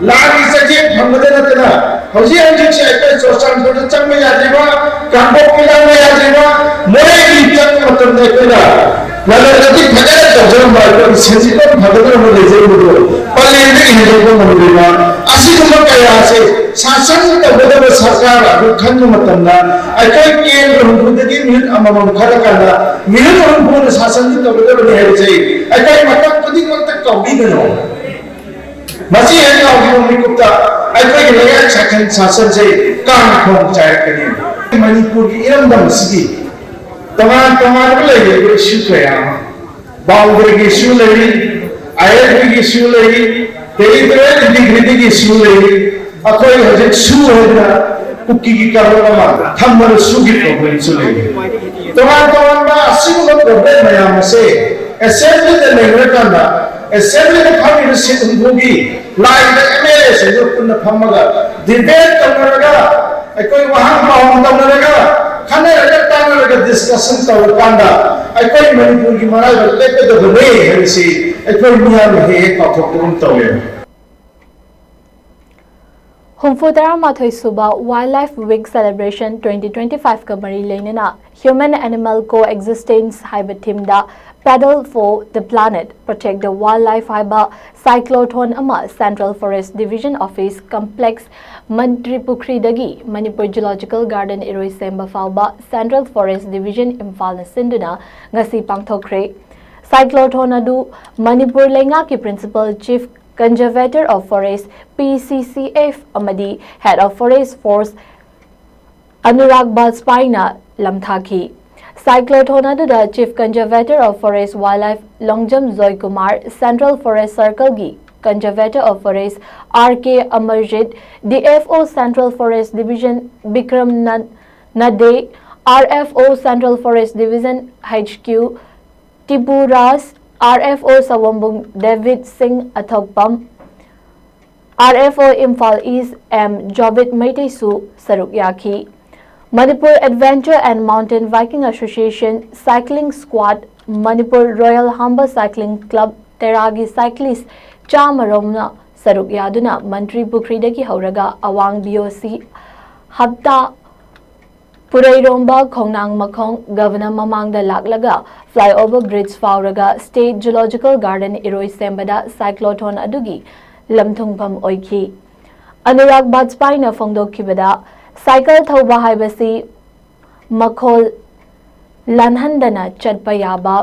ꯂꯥꯟꯒꯤ ꯆꯩꯊꯦꯡ ꯐꯪꯕꯗ ꯅꯠꯇꯅ ꯍꯧꯖꯤꯛ ꯍꯧꯖꯤꯛꯁꯦ ꯑꯩꯈꯣꯏ ꯆꯨꯔꯆꯥꯟꯄꯨꯔꯗ ꯆꯪꯕ ꯌꯥꯗ꯭ꯔꯤꯕ, ꯀꯥꯡꯄꯣꯛꯄꯤ ꯂꯥꯟꯕ ꯌꯥꯗ꯭ꯔꯤꯕ, ꯃꯣꯔꯦꯒꯤ ꯆꯪꯕ ꯃꯇꯝꯗ ꯑꯩꯈꯣꯏꯅ ꯂꯂꯣꯟ ꯏꯇꯤꯛ ꯐꯖꯅ ꯇꯧꯖꯔꯝꯕ ꯑꯩꯈꯣꯏꯒꯤ ꯁꯦꯟꯖꯤꯠꯐꯝ ꯐꯒꯗꯕ ꯑꯃ ꯂꯩꯖꯔꯝꯕꯗꯣ ꯄꯂꯦꯟꯗꯒꯤ ꯍꯦꯟꯗꯣꯛꯄ ꯉꯝꯗ꯭ꯔꯤꯕ, ꯑꯁꯤꯒꯨꯝꯕ ꯀꯌꯥ ꯑꯁꯤ ꯁꯥꯁꯟ ꯇꯧꯒꯗꯕ ꯁꯔꯀꯥꯔ ꯑꯗꯨ ꯈꯟꯕ ꯃꯇꯝꯗ ꯑꯩꯈꯣꯏ ꯀꯦꯟꯗ꯭ꯔ ꯍꯨꯝꯐꯨꯗꯒꯤ ꯃꯤꯍꯨꯠ ꯑꯃꯃꯝ ꯈꯜꯂꯀꯥꯟꯗ ꯃꯤꯍꯨꯠ ꯍꯨꯝꯐꯨꯅ ꯁꯥꯁꯟ ꯇꯧꯒꯗꯕꯅꯤ ꯍꯥꯏꯕꯁꯤ ꯑꯩꯈꯣꯏ ꯃꯇꯝ ꯈꯨꯗꯤꯡꯃꯛꯇ ꯀꯥꯎꯕꯤꯒꯅꯨ꯫ ꯃꯁꯤ ꯍꯦꯛ ꯂꯥꯎꯈꯤꯕ ꯃꯤꯀꯨꯞꯇ ꯑꯩꯈꯣꯏꯒꯤ ꯂꯩꯉꯥꯛ ꯁꯥꯁꯟ ꯁꯥꯁꯟꯁꯦ ꯀꯥꯡ ꯈꯣꯡ ꯆꯥꯏꯔꯛꯀꯅꯤ꯫ ꯃꯅꯤꯄꯨꯔꯒꯤ ꯏꯔꯝꯗꯝ ꯑꯁꯤꯒꯤ ꯇꯣꯉꯥꯟ ꯇꯣꯉꯥꯟꯕ ꯂꯩꯔꯤꯕ ꯏꯁꯨ ꯀꯌꯥ ꯑꯃ, ꯕꯥꯎꯟꯗꯔꯤꯒꯤ ꯏꯁꯨ ꯂꯩꯔꯤ, ꯑꯥꯏ ꯑꯦꯜ ꯄꯤꯒꯤ ꯏꯁꯨ ꯂꯩꯔꯤ, ꯇꯦꯔꯤꯇꯣꯔꯤꯌꯦꯜ ꯏꯟꯇꯤꯒ꯭ꯔꯤꯇꯤꯒꯤ ꯏꯁꯨ ꯂꯩꯔꯤ꯫ ꯑꯩꯈꯣꯏ ꯍꯧꯖꯤꯛ ꯁꯨ ꯍꯥꯏꯗꯅ ꯀꯨꯀꯤꯒꯤ ꯀꯥꯡꯂꯨꯞ ꯑꯃ ꯊꯝꯕꯗ ꯁꯨꯒꯤ ꯄ꯭ꯔꯣꯕ꯭ꯂꯦꯝꯁꯨ ꯂꯩꯔꯤ꯫ ꯇꯣꯉꯥꯟ ꯇꯣꯉꯥꯟꯕ ꯑꯁꯤꯒꯨꯝꯕ ꯄ꯭ꯔꯣꯕ꯭ꯂꯦꯝ ꯃꯌꯥꯝ ꯑꯁꯦ ꯑꯦꯁꯦꯝꯕ꯭ꯂꯤꯗ ꯂꯩꯈ꯭ꯔꯀꯥꯟꯗ ꯑꯦꯁꯦꯝꯕ꯭ꯂꯤꯗ ꯐꯝꯃꯤꯕ ꯁꯤꯠ ꯍꯨꯝꯐꯨꯒꯤ ꯂꯥꯛꯏꯕ ꯑꯦꯝ ꯑꯦꯜ ꯑꯦꯁꯤꯡꯗꯨ ꯄꯨꯟꯅ ꯐꯝꯃꯒ ꯗꯤꯕꯦꯠ ꯇꯧꯅꯔꯒ ꯑꯩꯈꯣꯏ ꯋꯥꯍꯪ ꯄꯥꯎꯍꯪ ꯇꯧꯅꯔꯒ ꯈꯟꯅꯔꯒ ꯇꯥꯟꯅꯔꯒ ꯗꯤꯁꯀꯁꯟ ꯇꯧꯔꯀꯥꯟꯗ ꯑꯩꯈꯣꯏ ꯃꯅꯤꯄꯨꯔꯒꯤ ꯃꯔꯥꯏꯕꯛ ꯂꯦꯞꯀꯗꯕꯅꯤ ꯍꯥꯏꯕꯁꯤ ꯑꯩꯈꯣꯏ ꯃꯤꯌꯥꯝꯅ ꯍꯦꯛ ꯍꯦꯛ ꯀꯥꯎꯊꯣꯛꯄꯒꯨꯝ ꯇꯧꯋꯦ꯫ ꯍꯨꯝꯐꯨ ꯇꯔꯥꯃꯥꯊꯣꯏ ꯁꯨꯕ Wildlife Week Celebration twenty twenty five ꯀ ꯃꯔꯤ ꯂꯩꯅꯅ Human Animal Coexistence ꯍꯥꯏꯕ ꯊꯤꯝꯗ Paddle for the Planet, Protect the Wildlife ꯍꯥꯏꯕ ꯁꯥꯏꯀ꯭ꯂꯣꯊꯣꯟ ꯑꯃ Central Forest Division Office Complex, ꯃꯟꯇ꯭ꯔꯤ ꯄꯨꯈ꯭ꯔꯤꯗꯒꯤ ꯃꯅꯤꯄꯨꯔ ꯖꯨꯂꯣꯖꯤꯀꯦꯜ ꯒꯥꯔꯗꯦꯟ ꯏꯔꯣꯏꯁꯦꯝꯕ ꯐꯥꯎꯕ Central Forest Division ꯏꯝꯐꯥꯜꯅ ꯁꯤꯟꯗꯨꯅ ꯉꯁꯤ ꯄꯥꯡꯊꯣꯛꯈ꯭ꯔꯦ꯫ ꯁꯥꯏꯀ꯭ꯂꯣꯊꯣꯟ ꯑꯗꯨ ꯃꯅꯤꯄꯨꯔ ꯂꯩꯉꯥꯛꯀꯤ Principal Chief Conservator of Forest, P C C F, ꯑꯃꯗꯤ Head of Forest Force, Anurag ꯕꯥꯖꯄꯥꯏꯅ ꯂꯝꯊꯥꯈꯤ꯫ ꯁꯥꯏꯀ꯭ꯂꯣꯊꯣꯟ ꯑꯗꯨꯗ Chief Conservator of Forest Wildlife Longjam Joykumar, Central Forest Circle ꯒꯤ Conservator of Forest R K Amarjeet, D F O Central Forest Division Bikram ꯅ-, ꯅꯗꯦ, R F O Central Forest Division H Q Tipu Raj, R F O Saombung Debit Singh ꯑꯊꯣꯛꯄꯝ, R F O Imphal East M Jobit ꯃꯩꯇꯩꯁꯨ ꯁꯔꯨꯛ ꯌꯥꯈꯤ꯫ Manipur Adventure and Mountain Biking Association, Cycling Squad, Manipur Royal Humber Cycling Club, ꯇꯦꯔꯥꯒꯤ cyclist ꯆꯥꯝꯃ ꯔꯣꯝꯅ ꯁꯔꯨꯛ ꯌꯥꯗꯨꯅ ꯃꯟꯇ꯭ꯔꯤ ꯄꯨꯈ꯭ꯔꯤꯗꯒꯤ ꯍꯧꯔꯒ ꯑꯋꯥꯡ BOC ꯍꯞꯇꯥ ꯄꯨꯔꯩꯔꯣꯝꯕ ꯈꯣꯡꯅꯥꯡ ꯃꯈꯣꯡ ꯒꯕꯅ ꯃꯃꯥꯡꯗ ꯂꯥꯛꯂꯒ flyover bridge ꯐꯥꯎꯔꯒ State Zoological Garden ꯏꯔꯣꯏ ꯁꯦꯝꯕꯗ cyclotron ꯑꯗꯨꯒꯤ ꯂꯝꯊꯨꯡꯐꯝ ꯑꯣꯏꯈꯤ꯫ ꯑꯅꯨꯔꯥꯒ ꯕꯥꯖꯄꯥꯏꯅ ꯐꯣꯡꯗꯣꯛꯈꯤꯕꯗ, cycle ꯊꯧꯕ ꯍꯥꯏꯕꯁꯤ ꯃꯈꯣꯜ ꯂꯥꯟꯍꯟꯗꯅ ꯆꯠꯄ ꯌꯥꯕ,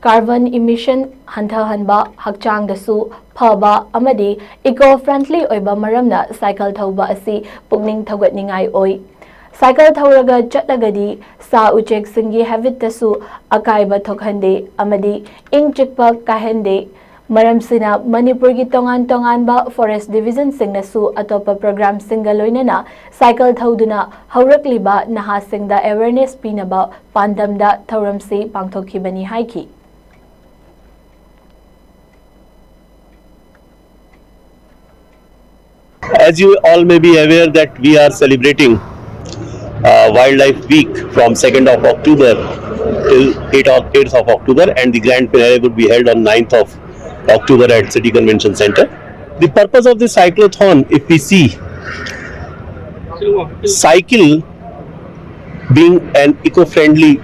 carbon emission ꯍꯟꯊꯍꯟꯕ, ꯍꯛꯆꯥꯡꯗꯁꯨ ꯐꯕ ꯑꯃꯗꯤ eco friendly ꯑꯣꯏꯕ ꯃꯔꯝꯅ cycle ꯊꯧꯕ ꯑꯁꯤ ꯄꯨꯛꯅꯤꯡ ꯊꯧꯒꯠꯅꯤꯡꯉꯥꯏ ꯑꯣꯏ꯫ Cycle ꯊꯧꯔꯒ ꯆꯠꯂꯒꯗꯤ ꯁꯥ ꯎꯆꯦꯛꯁꯤꯡꯒꯤ habitꯇꯁꯨ ꯑꯀꯥꯏꯕ ꯊꯣꯛꯍꯟꯗꯦ ꯑꯃꯗꯤ ꯏꯪ ꯆꯤꯛꯄ ꯀꯥꯏꯍꯟꯗꯦ꯫ ꯃꯔꯝꯁꯤꯅ ꯃꯅꯤꯄꯨꯔꯒꯤ ꯇꯣꯉꯥꯟ ꯇꯣꯉꯥꯟꯕ forest divisionꯁꯤꯡꯅꯁꯨ ꯑꯇꯣꯞꯄ programꯁꯤꯡꯒ ꯂꯣꯏꯅꯅ cycle ꯊꯧꯗꯨꯅ ꯍꯧꯔꯛꯂꯤꯕ ꯅꯍꯥꯁꯤꯡꯗ awareness ꯄꯤꯅꯕ ꯄꯥꯟꯗꯝꯗ ꯊꯧꯔꯝꯁꯤ ꯄꯥꯡꯊꯣꯛꯈꯤꯕꯅꯤ ꯍꯥꯏꯈꯤ꯫ As you all may be aware that we are celebrating uh, Wildlife Week from second of October till eight of, eighth of October, and the grand finale would be held on ninth of October at City Convention Center. The purpose of this cyclothon, if we see, cycle being an eco-friendly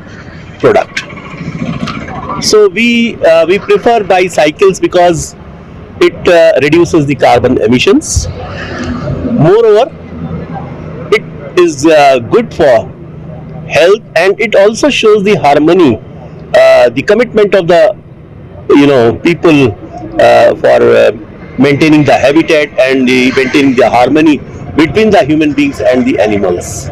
product. So we uh, we prefer bicycles because it uh, reduces the carbon emissions. Moreover, it is uh, good for health, and it also shows the harmony, uh, the commitment of the you know people uh, for uh, maintaining the habitat and the maintaining the harmony between the human beings and the animals.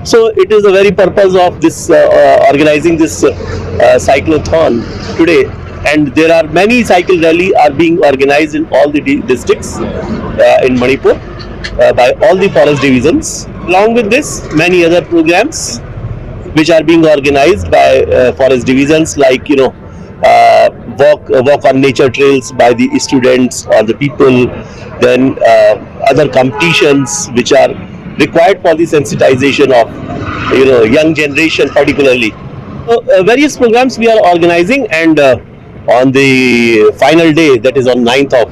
So it is the very purpose of this uh, uh, organizing this uh, uh, cyclothon today, and there are many cycle rally are being organized in all the di- districts uh, in Manipur uh, by all the forest divisions. Along with this, many other programs which are being organized by uh, forest divisions, like you know uh, walk uh, walk on nature trails by the students or the people, then uh, other competitions which are required for the sensitization of you know young generation particularly. So, uh, various programs we are organizing, and uh, on the final day, that is on ninth of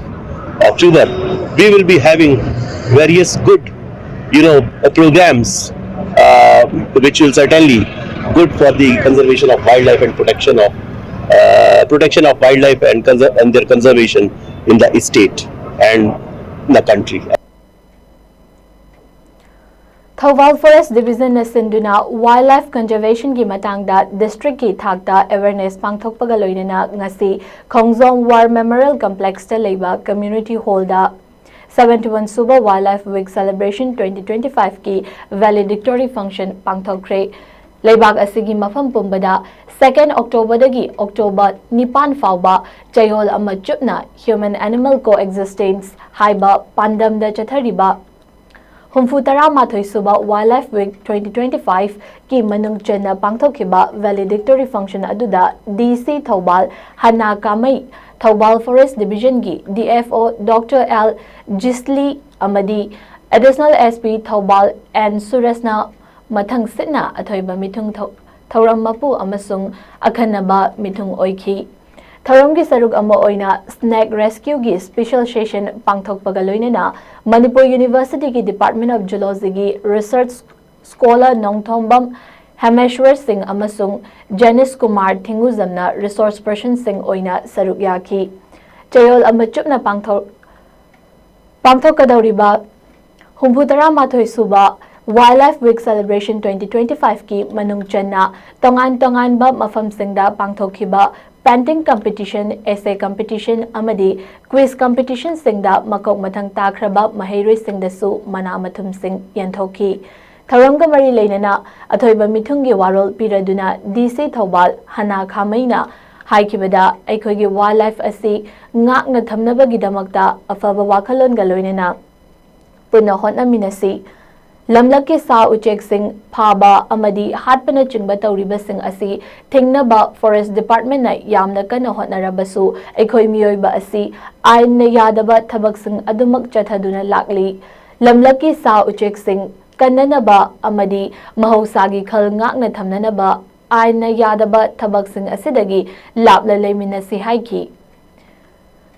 October, We will be having various good, you know, uh, programs, uh, which will certainly good for the conservation of wildlife and protection of uh, protection of wildlife and conser- and their conservation in the state and the country. Thoubal forest ꯗꯤꯕꯤꯖꯟꯅ ꯁꯤꯟꯗꯨꯅ wild life ꯀꯟꯖꯔꯕꯦꯁꯟꯒꯤ ꯃꯇꯥꯡꯗ ꯗꯤꯁꯇ꯭ꯔꯤꯛꯀꯤ ꯊꯥꯛꯇ awareness ꯄꯥꯡꯊꯣꯛꯄꯒ ꯂꯣꯏꯅꯅ ꯉꯁꯤ ꯈꯣꯡꯖꯣꯝ war memorial ꯀꯝꯄ꯭ꯂꯦꯛꯁꯇ ꯂꯩꯕ community ꯍꯣꯜꯗ seventy one ꯁꯨꯕ wild life week celebration twenty twenty ꯐꯥꯏꯚꯀꯤ ꯚꯦꯂꯤꯗꯤꯛꯇꯣꯔꯤ ꯐꯪꯁꯟ ꯄꯥꯡꯊꯣꯛꯈ꯭ꯔꯦ꯫ ꯂꯩꯕꯥꯛ ꯑꯁꯤꯒꯤ ꯃꯐꯝ ꯄꯨꯝꯕꯗ ꯁꯦꯀꯦꯟ ꯑꯣꯛꯇꯣꯕꯔꯗꯒꯤ ꯑꯣꯛꯇꯣꯕꯔ ꯅꯤꯄꯥꯟ ꯐꯥꯎꯕ ꯆꯌꯣꯜ ꯑꯃ ꯆꯨꯞꯅ ꯍ꯭ꯌꯨꯃꯦꯟ ꯑꯦꯅꯤꯃꯦꯜ ꯀꯣ ꯑꯦꯛꯖꯤꯁꯇꯦꯟꯁ ꯍꯥꯏꯕ ꯄꯥꯟꯗꯝꯗ ꯆꯠꯊꯔꯤꯕ ꯍꯨꯝꯐꯨ ꯇꯔꯥ ꯃꯥꯊꯣꯏ ꯁꯨꯕ wild life week twenty twenty ꯐꯥꯏꯚꯀꯤ ꯃꯅꯨꯡ ꯆꯟꯅ ꯄꯥꯡꯊꯣꯛꯈꯤꯕ ꯚꯦꯂꯤꯗꯤꯛꯇꯣꯔꯤ ꯐꯪꯁꯟ ꯑꯗꯨꯗ ꯗꯤ ꯁꯤ ꯊꯧꯕꯥꯜ ꯍꯅꯥ ꯀꯥꯃꯩ, ꯊꯧꯕꯥꯜ ꯐꯣꯔꯦꯁ ꯗꯤꯕꯤꯖꯟꯒꯤ D F O doctor L ꯖꯤꯁꯂꯤ ꯑꯃꯗꯤ additional S P Thoubal N ꯁꯨꯔꯦꯁꯅ ꯃꯊꯪ ꯁꯤꯠꯅ ꯑꯊꯣꯏꯕ ꯃꯤꯊꯨꯡ ꯊꯧ- ꯊꯧꯔꯝ ꯃꯄꯨ ꯑꯃꯁꯨꯡ ꯑꯈꯟꯅꯕ ꯃꯤꯊꯨꯡ ꯑꯣꯏꯈꯤ꯫ ꯊꯧꯔꯝꯒꯤ ꯁꯔꯨꯛ ꯑꯃ ꯑꯣꯏꯅ ꯁ꯭ꯅꯦꯛ ꯔꯦꯁꯀ꯭ꯌꯨꯒꯤ ꯁ꯭ꯄꯦꯁꯦꯜ ꯁꯦꯁꯟ ꯄꯥꯡꯊꯣꯛꯄꯒ ꯂꯣꯏꯅꯅ ꯃꯅꯤꯄꯨꯔ ꯌꯨꯅꯤꯚꯔꯁꯤꯇꯤꯒꯤ ꯗꯤꯄꯥꯔꯠꯃꯦꯟ ꯑꯣꯐ ꯖꯨꯂꯣꯖꯤꯒꯤ ꯔꯤꯁꯔꯆ ꯁ꯭ꯀꯣꯂꯔ ꯅꯣꯡꯊꯣꯝꯕꯝ ꯍꯦꯃꯦꯁ꯭ꯋꯔ ꯁꯤꯡ ꯑꯃꯁꯨꯡ ꯖꯦꯅꯤꯁ ꯀꯨꯃꯥꯔ ꯊꯤꯡꯒꯨꯖꯝꯅ ꯔꯤꯁꯣꯔꯁ ꯄꯔꯁꯟꯁꯤꯡ ꯑꯣꯏꯅ ꯁꯔꯨꯛ ꯌꯥꯈꯤ꯫ ꯆꯌꯣꯜ ꯑꯃ ꯆꯨꯞꯅ ꯄꯥꯡꯊꯣꯛ ꯄꯥꯡꯊꯣꯛꯀꯗꯧꯔꯤꯕ ꯍꯨꯝꯐꯨ ꯇꯔꯥ ꯃꯥꯊꯣꯏ ꯁꯨꯕ wild life week celebration twenty twenty ꯐꯥꯏꯚꯀꯤ ꯃꯅꯨꯡ ꯆꯟꯅ ꯇꯣꯉꯥꯟ ꯇꯣꯉꯥꯟꯕ ꯃꯐꯝꯁꯤꯡꯗ ꯄꯥꯡꯊꯣꯛꯈꯤꯕ ꯄꯦꯟꯇꯤꯡ ꯀꯝꯄꯤꯇꯤꯁꯟ, ꯑꯦꯁꯦ ꯀꯝꯄꯤꯇꯤꯁꯟ ꯑꯃꯗꯤ ꯀ꯭ꯋꯤꯖ ꯀꯝꯄꯤꯇꯤꯁꯟꯁꯤꯡꯗ ꯃꯀꯣꯛ ꯃꯊꯪ ꯇꯥꯈ꯭ꯔꯕ ꯃꯍꯩꯔꯣꯏꯁꯤꯡꯗꯁꯨ ꯃꯅꯥ ꯃꯊꯨꯝꯁꯤꯡ ꯌꯦꯟꯊꯣꯛꯈꯤ꯫ ꯊꯧꯔꯝꯒ ꯃꯔꯤ ꯂꯩꯅꯅ ꯑꯊꯣꯏꯕ ꯃꯤꯊꯨꯡꯒꯤ ꯋꯥꯔꯣꯜ ꯄꯤꯔꯗꯨꯅ ꯗꯤ ꯁꯤ ꯊꯧꯕꯥꯜ ꯍꯅꯥ ꯈꯥꯃꯩꯅ ꯍꯥꯏꯈꯤꯕꯗ, ꯑꯩꯈꯣꯏꯒꯤ ꯋꯥꯏꯜ ꯂꯥꯏꯐ ꯑꯁꯤ ꯉꯥꯛꯅ ꯊꯝꯅꯕꯒꯤꯗꯃꯛꯇ ꯑꯐꯕ ꯋꯥꯈꯜꯂꯣꯟꯒ ꯂꯣꯏꯅꯅ ꯄꯨꯟꯅ ꯍꯣꯠꯅꯃꯤꯟꯅꯁꯤ꯫ ꯂꯝꯂꯛꯀꯤ ꯁꯥ ꯎꯆꯦꯛꯁꯤꯡ ꯐꯥꯕ ꯑꯃꯗꯤ ꯍꯥꯠꯄꯅꯆꯤꯡꯕ ꯇꯧꯔꯤꯕꯁꯤꯡ ꯑꯁꯤ ꯊꯤꯡꯅꯕ ꯐꯣꯔꯦꯁ ꯗꯤꯄꯥꯔꯠꯃꯦꯟꯅ ꯌꯥꯝꯅ ꯀꯟꯅ ꯍꯣꯠꯅꯔꯕꯁꯨ, ꯑꯩꯈꯣꯏ ꯃꯤꯑꯣꯏꯕ ꯑꯁꯤ ꯑꯥꯏꯟꯅ ꯌꯥꯗꯕ ꯊꯕꯛꯁꯤꯡ ꯑꯗꯨꯃꯛ ꯆꯠꯊꯗꯨꯅ ꯂꯥꯛꯂꯤ꯫ ꯂꯝꯂꯛꯀꯤ ꯁꯥ ꯎꯆꯦꯛꯁꯤꯡ ꯀꯟꯅꯅꯕ ꯑꯃꯗꯤ ꯃꯍꯧꯁꯥꯒꯤ ꯈꯜ ꯉꯥꯛꯅ ꯊꯝꯅꯅꯕ ꯑꯥꯏꯟꯅ ꯌꯥꯗꯕ ꯊꯕꯛꯁꯤꯡ ꯑꯁꯤꯗꯒꯤ ꯂꯥꯞꯅ ꯂꯩꯃꯤꯟꯅꯁꯤ ꯍꯥꯏꯈꯤ꯫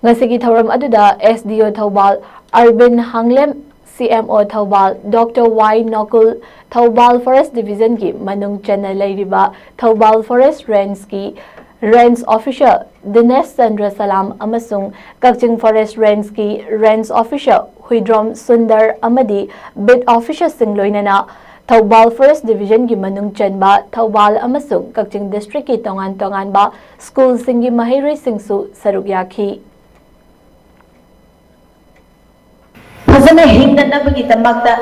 ꯉꯁꯤꯒꯤ ꯊꯧꯔꯝ ꯑꯗꯨꯗ ꯑꯦꯁ ꯗꯤ ꯑꯣ Thoubal ꯑꯔꯕꯤꯟ ꯍꯥꯡꯂꯦꯝ, C M O Thoubal, Doctor Y ꯅꯣꯀꯨꯜ, Thoubal Forest Division ꯒꯤ ꯃꯅꯨꯡ ꯆꯟꯅ ꯂꯩꯔꯤꯕ ꯊꯧꯕꯥꯜ Forest Range ꯀꯤ Range Officer ꯗꯤꯅꯦꯁ ꯆꯟꯗ꯭ꯔ ꯁꯂꯥꯝ ꯑꯃꯁꯨꯡ ꯀꯛꯆꯤꯡ Forest Range ꯀꯤ Range Officer ꯍꯨꯏꯗ꯭ꯔꯣꯝ ꯁꯨꯟꯗꯔ ꯑꯃꯗꯤ Beat Officer ꯁꯤꯡ ꯂꯣꯏꯅꯅ ꯊꯧꯕꯥꯜ Forest Division ꯒꯤ ꯃꯅꯨꯡ ꯆꯟꯕ ꯊꯧꯕꯥꯜ ꯑꯃꯁꯨꯡ ꯀꯛꯆꯤꯡ district ꯀꯤ ꯇꯣꯉꯥꯟ ꯇꯣꯉꯥꯟꯕ school ꯁꯤꯡꯒꯤ ꯃꯍꯩꯔꯣꯏꯁꯤꯡꯁꯨ ꯁꯔꯨꯛ ꯌꯥꯈꯤ꯫ ꯐꯖꯅ ꯍꯤꯡꯅꯅꯕꯒꯤꯗꯃꯛꯇ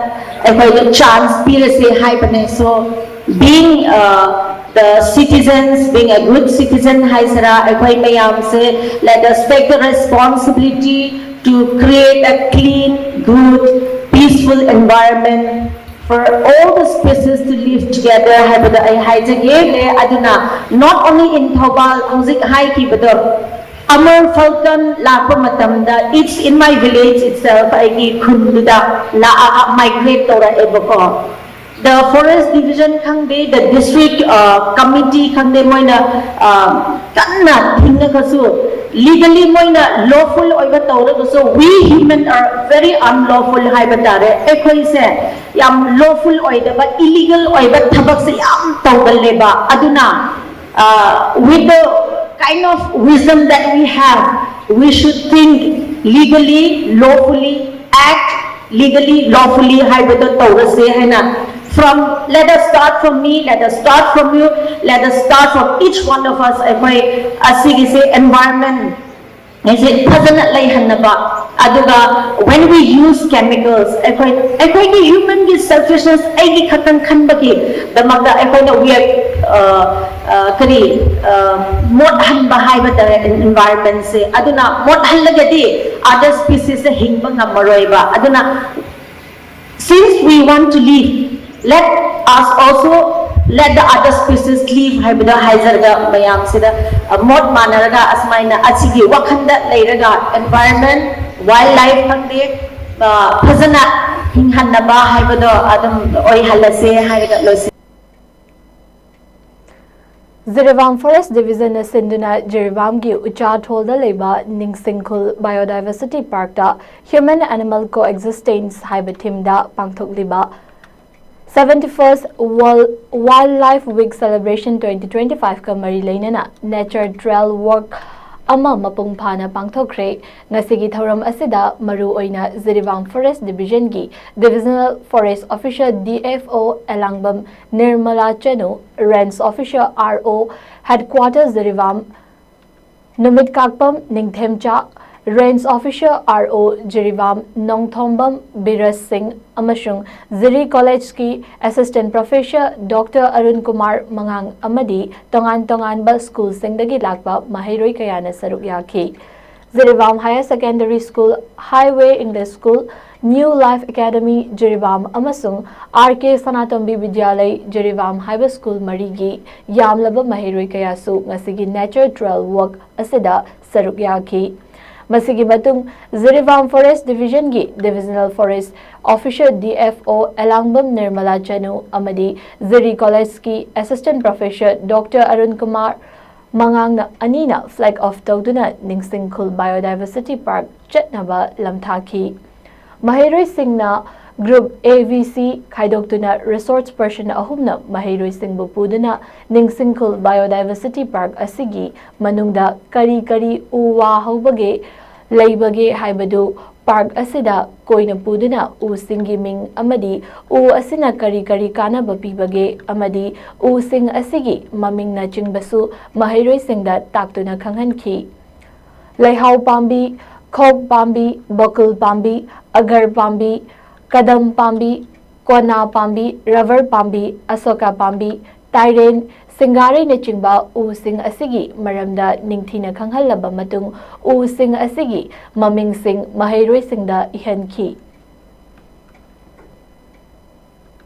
ꯑꯩꯈꯣꯏꯗ chance ꯄꯤꯔꯁꯦ ꯍꯥꯏꯕꯅꯦ꯫ So, being, uh, the citizens, being a good citizen ꯍꯥꯏꯁꯤꯔꯥ, ꯑꯩꯈꯣꯏ ꯃꯌꯥꯝꯁꯦ, let us take the responsibility to create a clean, good, peaceful environment for all the species to live together ꯍꯥꯏꯕꯗꯣ ꯑꯩ ꯍꯥꯏꯖꯒꯦ꯫ ꯑꯗꯨꯅ not only in Thoubal, ꯍꯧꯖꯤꯛ ꯍꯥꯏꯈꯤꯕꯗꯣ, Amur Falcon ꯂꯥꯛꯄ ꯃꯇꯝꯗ, it's in my village itself, ꯑꯩꯒꯤ ꯈꯨꯟꯗꯨꯗ ꯂꯥꯛꯑꯒ migrate ꯇꯧꯔꯛꯑꯦꯕꯀꯣ꯫ The Forest Division ꯈꯪꯗꯦ, the district, uh, committee ꯈꯪꯗꯦ, ꯃꯣꯏꯅ, uh, ꯀꯟꯅ ꯊꯤꯡꯉꯒꯁꯨ, legally ꯃꯣꯏꯅ lawful ꯑꯣꯏꯕ ꯇꯧꯔꯒꯁꯨ, we human are very unlawful ꯍꯥꯏꯕ ꯇꯥꯔꯦ꯫ ꯑꯩꯈꯣꯏꯁꯦ ꯌꯥꯝ lawful ꯑꯣꯏꯗꯕ, illegal ꯑꯣꯏꯕ ꯊꯕꯛꯁꯦ ꯌꯥꯝ ꯇꯧꯒꯜꯂꯦꯕ꯫ ꯑꯗꯨꯅ, uh, with the kind of wisdom that we have, we should think legally, lawfully, act legally, lawfully ꯍꯥꯏꯕꯗꯣ ꯇꯧꯔꯁꯦ ꯍꯥꯏꯅ, from, let us start from me, let us start from you, let us start from each one of us, ꯑꯩꯈꯣꯏ ꯑꯁꯤꯒꯤꯁꯦ environment ꯁꯦ ꯐꯖꯅ ꯂꯩꯍꯟꯅꯕ꯫ ꯑꯗꯨꯒ when we use chemicals, ꯑꯩꯈꯣꯏ, ꯑꯩꯈꯣꯏꯒꯤ human ꯒꯤ selfishness, ꯑꯩꯒꯤ ꯈꯛꯇꯪ ꯈꯟꯕꯒꯤꯗꯃꯛꯇ ꯑꯩꯈꯣꯏꯅ we are, uh, uh, ꯀꯔꯤ, uh, ꯃꯣꯠꯍꯟꯕ ꯍꯥꯏꯕ ꯇꯥꯔꯦ environment ꯁꯦ꯫ ꯑꯗꯨꯅ ꯃꯣꯠꯍꯜꯂꯒꯗꯤ other species ꯁꯦ ꯍꯤꯡꯕ ꯉꯝꯃꯔꯣꯏꯕ꯫ ꯑꯗꯨꯅ since we want to live, let us also let the other species live ꯍꯥꯏꯕꯗꯣ ꯍꯥꯏꯖꯔꯒ, ꯃꯌꯥꯝꯁꯤꯗ, ꯑ, ꯃꯣꯠ ꯃꯥꯟꯅꯔꯒ ꯑꯁꯨꯃꯥꯏꯅ ꯑꯁꯤꯒꯤ ꯋꯥꯈꯜꯗ ꯂꯩꯔꯒ environment, wildlife ꯈꯪꯗꯦ, ꯑ, ꯐꯖꯅ ꯍꯤꯡꯍꯟꯅꯕ ꯍꯥꯏꯕꯗꯣ ꯑꯗꯨꯝ ꯑꯣꯏꯍꯜꯂꯁꯦ ꯍꯥꯏꯔꯒ ꯂꯣꯏꯁꯤꯟ ꯖꯤꯔꯤꯕꯥꯝ Forest Division ꯅ ꯁꯤꯟꯗꯨꯅ ꯖꯤꯔꯤꯕꯥꯝꯒꯤ ꯎꯆꯥꯊꯣꯜꯗ ꯂꯩꯕ ꯅꯤꯡꯁꯤꯡꯈꯨꯜ Biodiversity Park ꯇ Human Animal Coexistence ꯍꯥꯏꯕ theme ꯗ ꯄꯥꯡꯊꯣꯛꯂꯤꯕ seventy-first World Wildlife Week Celebration twenty twenty-five ꯀ ꯃꯔꯤ ꯂꯩꯅꯅ Nature Trail Walk ꯑꯃ ꯃꯄꯨꯡ ꯐꯥꯅ ꯄꯥꯡꯊꯣꯛꯈ꯭ꯔꯦ꯫ ꯉꯁꯤꯒꯤ ꯊꯧꯔꯝ ꯑꯁꯤꯗ ꯃꯔꯨ ꯑꯣꯏꯅ ꯖꯤꯔꯤꯕꯥꯝ Forest Division ꯒꯤ Divisional Forest Officer D F O ꯑꯦꯂꯥꯡꯕꯝ ꯅꯤꯔꯃꯂꯥ ꯆꯅꯨ, Range Officer R O, Headquarter Jiribam ꯅꯨꯃꯤꯠꯀꯥꯛꯄꯝ ꯅꯤꯡꯊꯦꯝꯆꯥ, Range Officer R O Jiribam Nongthombam ꯕꯤꯔꯖ ꯁꯤꯡ ꯑꯃꯁꯨꯡ ꯖꯤꯔꯤ College ꯀꯤ Assistant Professor Doctor Arun Kumar ꯃꯉꯥꯡ ꯑꯃꯗꯤ ꯇꯣꯉꯥꯟ ꯇꯣꯉꯥꯟꯕ school ꯁꯤꯡꯗꯒꯤ ꯂꯥꯛꯄ ꯃꯍꯩꯔꯣꯏ ꯀꯌꯥꯅ ꯁꯔꯨꯛ ꯌꯥꯈꯤ꯫ Jiribam Higher Secondary School, Highway English School, New Life Academy Jiribam ꯑꯃꯁꯨꯡ R K ꯁꯅꯥꯇꯣꯝꯕꯤ ꯕꯤꯗ꯭ꯌꯥꯂꯩ ꯖꯤꯔꯤꯕꯥꯝ ꯍꯥꯏꯕ school ꯃꯔꯤꯒꯤ ꯌꯥꯝꯂꯕ ꯃꯍꯩꯔꯣꯏ ꯀꯌꯥꯁꯨ ꯉꯁꯤꯒꯤ Nature Trail Walk ꯑꯁꯤꯗ ꯁꯔꯨꯛ ꯌꯥꯈꯤ꯫ ꯃꯁꯤꯒꯤ ꯃꯇꯨꯡ ꯖꯤꯔꯤꯕꯥꯝ Forest Division ꯒꯤ Divisional Forest Officer D F O ꯑꯦꯂꯥꯡꯕꯝ ꯅꯤꯔꯃꯂꯥ ꯆꯅꯨ ꯑꯃꯗꯤ ꯖꯤꯔꯤ College ꯀꯤ Assistant Professor Doctor Arun Kumar ꯃꯉꯥꯡꯅ ꯑꯅꯤꯅ flag off ꯇꯧꯗꯨꯅ ꯅꯤꯡꯁꯤꯡꯈꯨꯜ Biodiversity Park ꯆꯠꯅꯕ ꯂꯝꯊꯥꯈꯤ꯫ ꯃꯍꯩꯔꯣꯏꯁꯤꯡꯅ group A, B, C ꯈꯥꯏꯗꯣꯛꯇꯨꯅ resource person ꯑꯍꯨꯝꯅ ꯃꯍꯩꯔꯣꯏꯁꯤꯡꯕꯨ ꯄꯨꯗꯨꯅ ꯅꯤꯡꯁꯤꯡꯈꯨꯜ Biodiversity Park ꯑꯁꯤꯒꯤ ꯃꯅꯨꯡꯗ ꯀꯔꯤ ꯀꯔꯤ ꯎ ꯋꯥ ꯍꯧꯕꯒꯦ, ꯂꯩꯕꯒꯦ ꯍꯥꯏꯕꯗꯨ park ꯑꯁꯤꯗ ꯀꯣꯏꯅ ꯄꯨꯗꯨꯅ ꯎꯁꯤꯡꯒꯤ ꯃꯤꯡ ꯑꯃꯗꯤ ꯎ ꯑꯁꯤꯅ ꯀꯔꯤ ꯀꯔꯤ ꯀꯥꯟꯅꯕ ꯄꯤꯕꯒꯦ ꯑꯃꯗꯤ ꯎꯁꯤꯡ ꯑꯁꯤꯒꯤ ꯃꯃꯤꯡꯅꯆꯤꯡꯕꯁꯨ ꯃꯍꯩꯔꯣꯏꯁꯤꯡꯗ ꯇꯥꯛꯇꯨꯅ ꯈꯪꯍꯟꯈꯤ꯫ ꯂꯩꯍꯥꯎ ꯄꯥꯝꯕꯤ, ꯈꯣꯛ ꯄꯥꯝꯕꯤ, ꯕꯀꯨꯜ ꯄꯥꯝꯕꯤ, ꯑꯒꯔ ꯄꯥꯝꯕꯤ, ꯀꯗꯝ ꯄꯥꯝꯕꯤ, ꯀꯣꯅꯥ ꯄꯥꯝꯕꯤ, rubber ꯄꯥꯝꯕꯤ, ꯑꯁꯣꯀꯥ ꯄꯥꯝꯕꯤ, ꯇꯥꯏꯔꯦꯟ, ꯁꯤꯡꯒꯥꯔꯩꯅꯆꯤꯡꯕ ꯎꯁꯤꯡ ꯑꯁꯤꯒꯤ ꯃꯔꯝꯗ ꯅꯤꯡꯊꯤꯅ ꯈꯪꯍꯜꯂꯕ ꯃꯇꯨꯡ, ꯎꯁꯤꯡ ꯑꯁꯤꯒꯤ ꯃꯃꯤꯡꯁꯤꯡ ꯃꯍꯩꯔꯣꯏꯁꯤꯡꯗ ꯏꯍꯟꯈꯤ꯫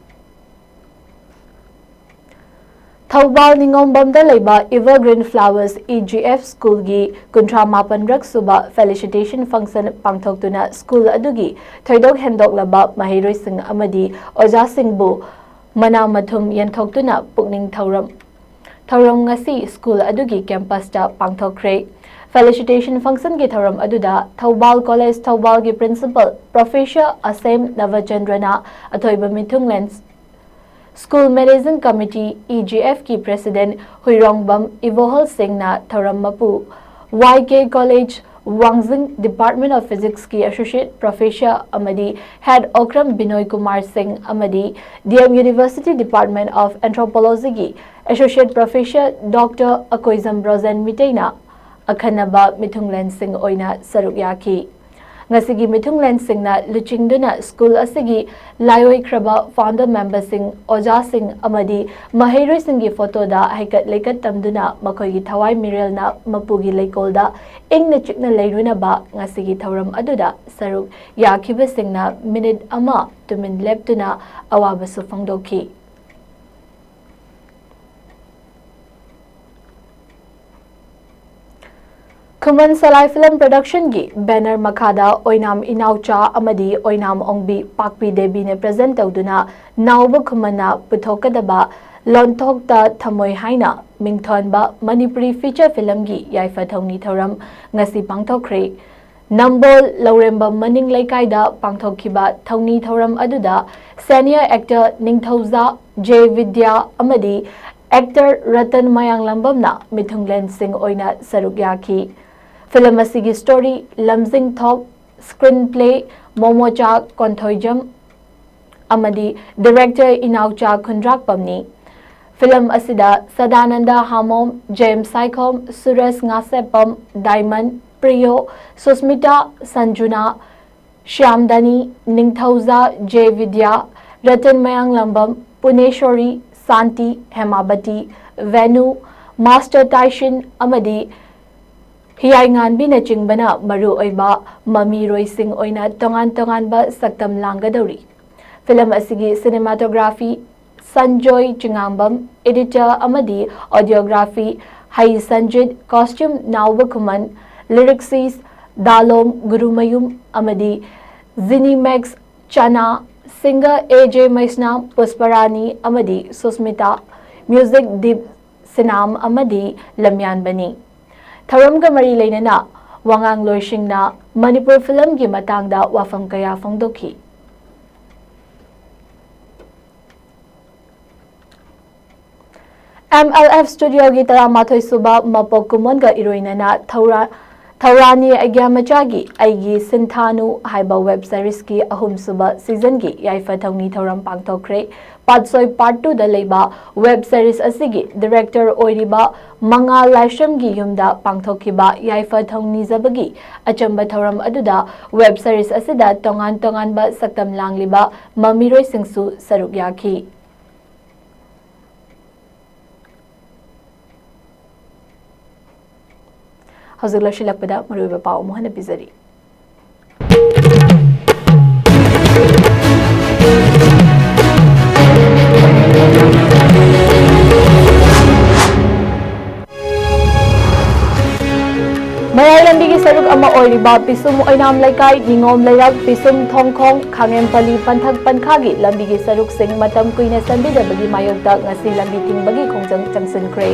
ꯊꯧꯕꯥꯜ ꯅꯤꯉꯣꯝꯕꯝꯗ ꯂꯩꯕ Evergreen Flowers E G F School ꯒꯤ ꯀꯨꯟꯊ꯭ꯔꯥ ꯃꯥꯄꯟꯔꯛ ꯁꯨꯕ felicitation function ꯄꯥꯡꯊꯣꯛꯇꯨꯅ school ꯑꯗꯨꯒꯤ ꯊꯣꯏꯗꯣꯛ ꯍꯦꯟꯗꯣꯛꯂꯕ ꯃꯍꯩꯔꯣꯏꯁꯤꯡ ꯑꯃꯗꯤ ꯑꯣꯖꯥꯁꯤꯡꯕꯨ ꯃꯅꯥ ꯃꯊꯨꯝ ꯌꯦꯟꯊꯣꯛꯇꯨꯅ ꯄꯨꯛꯅꯤꯡ ꯊꯧꯔꯝ ꯊꯧꯔꯝ ꯉꯁꯤ ꯁ꯭ꯀꯨꯜ ꯑꯗꯨꯒꯤ ꯀꯦꯝꯄꯁꯇ ꯄꯥꯡꯊꯣꯛꯈ꯭ꯔꯦ꯫ Felicitation functionꯒꯤ ꯊꯧꯔꯝ ꯑꯗꯨꯗ ꯊꯧꯕꯥꯜ ꯀꯣꯂꯦꯖ ꯊꯧꯕꯥꯜꯒꯤ principal Professor ꯑꯁꯦꯝ ꯅꯕꯆꯟꯗ꯭ꯔꯅ ꯑꯊꯣꯏꯕ ꯃꯤꯊꯨꯡꯂꯦꯟ, school managing committee, EGFꯀꯤ president ꯍꯨꯏꯔꯣꯡꯕꯝ ꯏꯕꯣꯍꯜ ꯁꯤꯡꯅ ꯊꯧꯔꯝ ꯃꯄꯨ, YK College ꯋꯥꯡꯖꯤꯡ Department of Physicsꯀꯤ associate professor ꯑꯃꯗꯤ head ꯑꯣꯀ꯭ꯔꯝ ꯕꯤꯅꯣꯏ ꯀꯨꯃꯥꯔ ꯁꯤꯡ ꯑꯃꯗꯤ DM University Department of Anthropologyꯒꯤ associate professor Doctor Akoijam ꯔꯣꯖꯦꯟ ꯃꯤꯇꯩꯅ ꯑꯈꯟꯅꯕ ꯃꯤꯊꯨꯡꯂꯦꯟꯁꯤꯡ ꯑꯣꯏꯅ ꯁꯔꯨꯛ ꯌꯥꯈꯤ꯫ ꯉꯁꯤꯒꯤ ꯃꯤꯊꯨꯡꯂꯦꯟꯁꯤꯡꯅ ꯂꯨꯆꯤꯡꯗꯨꯅ ꯁ꯭ꯀꯨꯜ ꯑꯁꯤꯒꯤ ꯂꯥꯏꯑꯣꯏꯈ꯭ꯔꯕ founder memberꯁꯤꯡ, ꯑꯣꯖꯥꯁꯤꯡ ꯑꯃꯗꯤ ꯃꯍꯩꯔꯣꯏꯁꯤꯡꯒꯤ ꯐꯣꯇꯣꯗ ꯍꯩꯀꯠ ꯂꯩꯀꯠ ꯇꯝꯗꯨꯅ ꯃꯈꯣꯏꯒꯤ ꯊꯋꯥꯏ ꯃꯤꯔꯦꯜꯅ ꯃꯄꯨꯒꯤ ꯂꯩꯀꯣꯜꯗ ꯏꯪꯅ ꯆꯤꯛꯅ ꯂꯩꯔꯨꯅꯕ ꯉꯁꯤꯒꯤ ꯊꯧꯔꯝ ꯑꯗꯨꯗ ꯁꯔꯨꯛ ꯌꯥꯈꯤꯕꯁꯤꯡꯅ ꯃꯤꯅꯤꯠ ꯑꯃ ꯇꯨꯃꯤꯟ ꯂꯦꯞꯇꯨꯅ ꯑꯋꯥꯕꯁꯨ ꯐꯣꯡꯗꯣꯛꯈꯤ꯫ ꯈꯨꯃꯟ ꯁꯂꯥꯏ film productionꯒꯤ banner ꯃꯈꯥꯗ ꯑꯣꯏꯅꯥꯝ ꯏꯅꯥꯎꯆꯥ ꯑꯃꯗꯤ ꯑꯣꯏꯅꯥꯝ ꯑꯣꯡꯕꯤ ꯄꯥꯛꯄꯤ ꯗꯦꯕꯤꯅ present ꯇꯧꯗꯨꯅ ꯅꯥꯎꯕ ꯈꯨꯃꯟꯅ ꯄꯨꯊꯣꯛꯀꯗꯕ ꯂꯣꯟꯊꯣꯛꯇ ꯊꯝꯃꯣꯏ ꯍꯥꯏꯅ ꯃꯤꯡꯊꯣꯟꯕ ꯃꯅꯤꯄꯨꯔꯤ feature filmꯒꯤ ꯌꯥꯏꯐ ꯊꯧꯅꯤ ꯊꯧꯔꯝ ꯉꯁꯤ ꯄꯥꯡꯊꯣꯛꯈ꯭ꯔꯦ꯫ ꯅꯝꯕꯣꯜ ꯂꯧꯔꯦꯝꯕꯝ ꯃꯅꯤꯡ ꯂꯩꯀꯥꯏꯗ ꯄꯥꯡꯊꯣꯛꯈꯤꯕ ꯊꯧꯅꯤ ꯊꯧꯔꯝ ꯑꯗꯨꯗ senior actor ꯅꯤꯡꯊꯧꯖꯥ ꯖꯦ ꯕꯤꯗ꯭ꯌꯥ ꯑꯃꯗꯤ actor ꯔꯇꯟ ꯃꯌꯥꯡꯂꯝꯕꯝꯅ ꯃꯤꯊꯨꯡꯂꯦꯟꯁꯤꯡ ꯑꯣꯏꯅ ꯁꯔꯨꯛ ꯌꯥꯈꯤ꯫ Film ꯑꯁꯤꯒꯤ story ꯂꯝꯖꯤꯡ ꯊꯣꯛ, screenplay ꯃꯣꯃꯣꯆꯥ ꯀꯣꯟꯊꯣꯏꯖꯝ ꯑꯃꯗꯤ director ꯏꯅꯥꯎꯆꯥ ꯈꯨꯟꯗ꯭ꯔꯥꯛꯄꯝꯅꯤ꯫ Film ꯑꯁꯤꯗ Sadananda Hamom, James Saikhom, Suresh Ngasheppam, Daiman, Priyo, Sushmita, Sanjuna, Shyamdani, Ningthouja, J Bidya, Ratan Mayanglambam, Puneshori, Shanti, Hemabati, Venu, master Taisin ꯑꯃꯗꯤ ꯍꯤꯌꯥꯏꯉꯥꯟꯕꯤꯅꯆꯤꯡꯕꯅ ꯃꯔꯨꯑꯣꯏꯕ ꯃꯃꯤꯔꯣꯏꯁꯤꯡ ꯑꯣꯏꯅ ꯇꯣꯉꯥꯟ ꯇꯣꯉꯥꯟꯕ ꯁꯛꯇꯝ ꯂꯥꯡꯒꯗꯧꯔꯤ꯫ Film ꯑꯁꯤꯒꯤ cinematography ꯁꯟꯖꯣꯏ ꯆꯤꯉꯥꯝꯕꯝ, editor ꯑꯃꯗꯤ audiography ꯍꯩ ꯁꯟꯖꯤꯠ, costume ꯅꯥꯎꯕ ꯈꯨꯃꯟ, lyricist ꯗꯥꯂꯣꯝ ꯒꯨꯔꯨꯃꯌꯨꯝ ꯑꯃꯗꯤ Zenimax ꯆꯅꯥ, singer AJ ꯃꯩꯁꯅꯥꯝ, ꯄꯨꯁꯄꯔꯥꯅꯤ ꯑꯃꯗꯤ ꯁꯨꯁꯃꯤꯇꯥ, music ꯗꯤꯞ ꯁꯤꯅꯥꯝ ꯑꯃꯗꯤ ꯂꯝꯌꯥꯟꯕꯅꯤ꯫ ꯊꯧꯔꯝꯒ ꯃꯔꯤ ꯂꯩꯅꯅ ꯋꯥꯉꯥꯡꯂꯣꯏꯁꯤꯡꯅ ꯃꯅꯤꯄꯨꯔ ꯐꯤꯂꯝꯒꯤ ꯃꯇꯥꯡꯗ ꯋꯥꯐꯝ ꯀꯌꯥ ꯐꯣꯡꯗꯣꯛꯈꯤ꯫ ꯑꯦꯝ ꯑꯦꯜ ꯑꯦꯐ ꯁ꯭ꯇꯨꯗꯤꯑꯣꯒꯤ ꯇꯔꯥꯃꯥꯊꯣꯏ ꯁꯨꯕ ꯃꯄꯣꯛ ꯀꯨꯝꯑꯣꯟꯒ ꯏꯔꯣꯏꯅꯅ ꯊꯧꯔꯥ-, ꯊꯧꯔꯥꯅꯤ ꯑꯩꯒ꯭ꯌꯥꯃꯆꯥꯒꯤ ꯑꯩꯒꯤ ꯁꯤꯟꯊꯥꯅꯨ ꯍꯥꯏꯕ ꯋꯦꯕ ꯁꯤꯔꯤꯁꯀꯤ ꯑꯍꯨꯝꯁꯨꯕ ꯁꯤꯖꯟꯒꯤ ꯌꯥꯏꯐ ꯊꯧꯅꯤ ꯊꯧꯔꯝ ꯄꯥꯡꯊꯣꯛꯈ꯭ꯔꯦ꯫ ꯄꯥꯠꯁꯣꯏ ꯄꯥꯔꯠ ꯇꯨꯗ ꯂꯩꯕ ꯋꯦꯕ ꯁꯤꯔꯤꯁ ꯑꯁꯤꯒꯤ ꯗꯤꯔꯦꯛꯇꯔ ꯑꯣꯏꯔꯤꯕ ꯃꯉꯥꯜ ꯂꯥꯏꯁ꯭ꯔꯝꯒꯤ ꯌꯨꯝꯗ ꯄꯥꯡꯊꯣꯛꯈꯤꯕ ꯌꯥꯏꯐ ꯊꯧꯅꯤꯖꯕꯒꯤ ꯑꯆꯝꯕ ꯊꯧꯔꯝ ꯑꯗꯨꯗ ꯋꯦꯕ ꯁꯤꯔꯤꯁ ꯑꯁꯤꯗ ꯇꯣꯉꯥꯟ ꯇꯣꯉꯥꯟꯕ ꯁꯛꯇꯝ ꯂꯥꯡꯂꯤꯕ ꯃꯃꯤꯔꯣꯏꯁꯤꯡꯁꯨ ꯁꯔꯨꯛ ꯌꯥꯈꯤ꯫ ꯍꯧꯖꯤꯛ ꯂꯣꯏꯁꯤꯜꯂꯛꯄꯗ ꯃꯔꯨꯑꯣꯏꯕ ꯄꯥꯎ ꯑꯃꯨꯛ ꯍꯟꯅ ꯄꯤꯖꯔꯤ꯫ ꯃꯌꯥꯏ ꯂꯝꯕꯤꯒꯤ ꯁꯔꯨꯛ ꯑꯃ ꯑꯣꯏꯔꯤꯕ ꯄꯤꯁꯨꯝ ꯑꯣꯏꯅꯥꯝ ꯂꯩꯀꯥꯏ, ꯅꯤꯉꯣꯝ ꯂꯩꯔꯛ, ꯄꯤꯁꯨꯝ ꯊꯣꯡꯈꯣꯡ, ꯈꯥꯉꯦꯝꯄꯜꯂꯤ ꯄꯟꯊꯛ ꯄꯟꯈꯥꯒꯤ ꯂꯝꯕꯤꯒꯤ ꯁꯔꯨꯛꯁꯤꯡ ꯃꯇꯝ ꯀꯨꯏꯅ ꯁꯦꯝꯕꯤꯗꯕꯒꯤ ꯃꯥꯌꯣꯛꯇ ꯉꯁꯤ ꯂꯝꯕꯤ ꯊꯤꯡꯕꯒꯤ ꯈꯣꯡꯖꯪ ꯆꯪꯁꯤꯟꯈ꯭ꯔꯦ꯫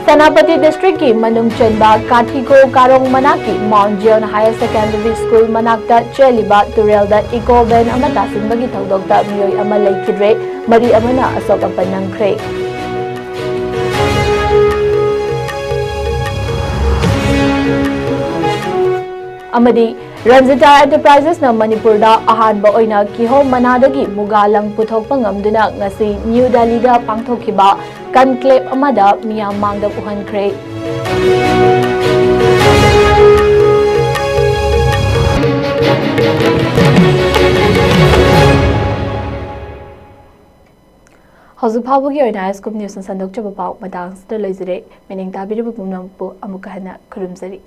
ꯁꯦꯅꯥꯄꯇꯤ ꯗꯤꯁꯇ꯭ꯔꯤꯛꯀꯤ ꯃꯅꯨꯡ ꯆꯟꯕ ꯀꯥꯊꯤꯒꯣ ꯀꯥꯔꯣꯡ ꯃꯅꯥꯛꯀꯤ ꯃꯥꯎꯟ ꯖꯤꯌꯣꯟ ꯍꯥꯌꯔ ꯁꯦꯀꯦꯟꯗꯔꯤ ꯁ꯭ꯀꯨꯜ ꯃꯅꯥꯛꯇ ꯆꯦꯜꯂꯤꯕ ꯇꯨꯔꯦꯜꯗ ꯏꯀꯣ ꯚꯦꯟ ꯑꯃ ꯇꯥꯁꯤꯟꯕꯒꯤ ꯊꯧꯗꯣꯛꯇ ꯃꯤꯑꯣꯏ ꯑꯃ ꯂꯩꯈꯤꯗ꯭ꯔꯦ, ꯃꯔꯤ ꯑꯃꯅ ꯑꯁꯣꯛ ꯑꯄꯟ ꯅꯪꯈ꯭ꯔꯦ꯫ ꯑꯃꯗꯤ ꯔꯟꯖꯤꯇꯥ ꯑꯦꯟꯇꯔꯄ꯭ꯔꯥꯏꯖꯦꯁꯅ ꯃꯅꯤꯄꯨꯔꯗ ꯑꯍꯥꯟꯕ ꯑꯣꯏꯅ ꯀꯤꯍꯣꯝ ꯃꯅꯥꯗꯒꯤ ꯃꯨꯒꯥ ꯂꯪ ꯄꯨꯊꯣꯛꯄ ꯉꯝꯗꯨꯅ ꯉꯁꯤ ꯅ꯭ꯌꯨ ꯗꯦꯜꯂꯤꯗ ꯄꯥꯡꯊꯣꯛꯈꯤꯕ ꯀꯟꯀ꯭ꯂꯦꯕ ꯑꯃꯗ ꯃꯤꯌꯥꯝ ꯃꯥꯡꯗ ꯎꯍꯟꯈ꯭ꯔꯦ꯫ ꯍꯧꯖꯤꯛ ꯐꯥꯎꯕꯒꯤ ꯑꯣꯏꯅ ꯑꯥꯏ ꯑꯦꯁ ꯀꯨꯝ ꯅ꯭ꯌꯨꯁꯅ ꯁꯟꯗꯣꯛꯆꯕ ꯄꯥꯎ ꯃꯇꯥꯡ ꯑꯁꯤꯗ ꯂꯣꯏꯖꯔꯦ꯫ ꯃꯤꯠꯌꯦꯡ ꯇꯥꯕꯤꯔꯤꯕ ꯄꯨꯝꯅꯃꯛꯄꯨ ꯑꯃꯨꯛꯀ ꯍꯟꯅ ꯈꯨꯔꯨꯝꯖꯔꯤ꯫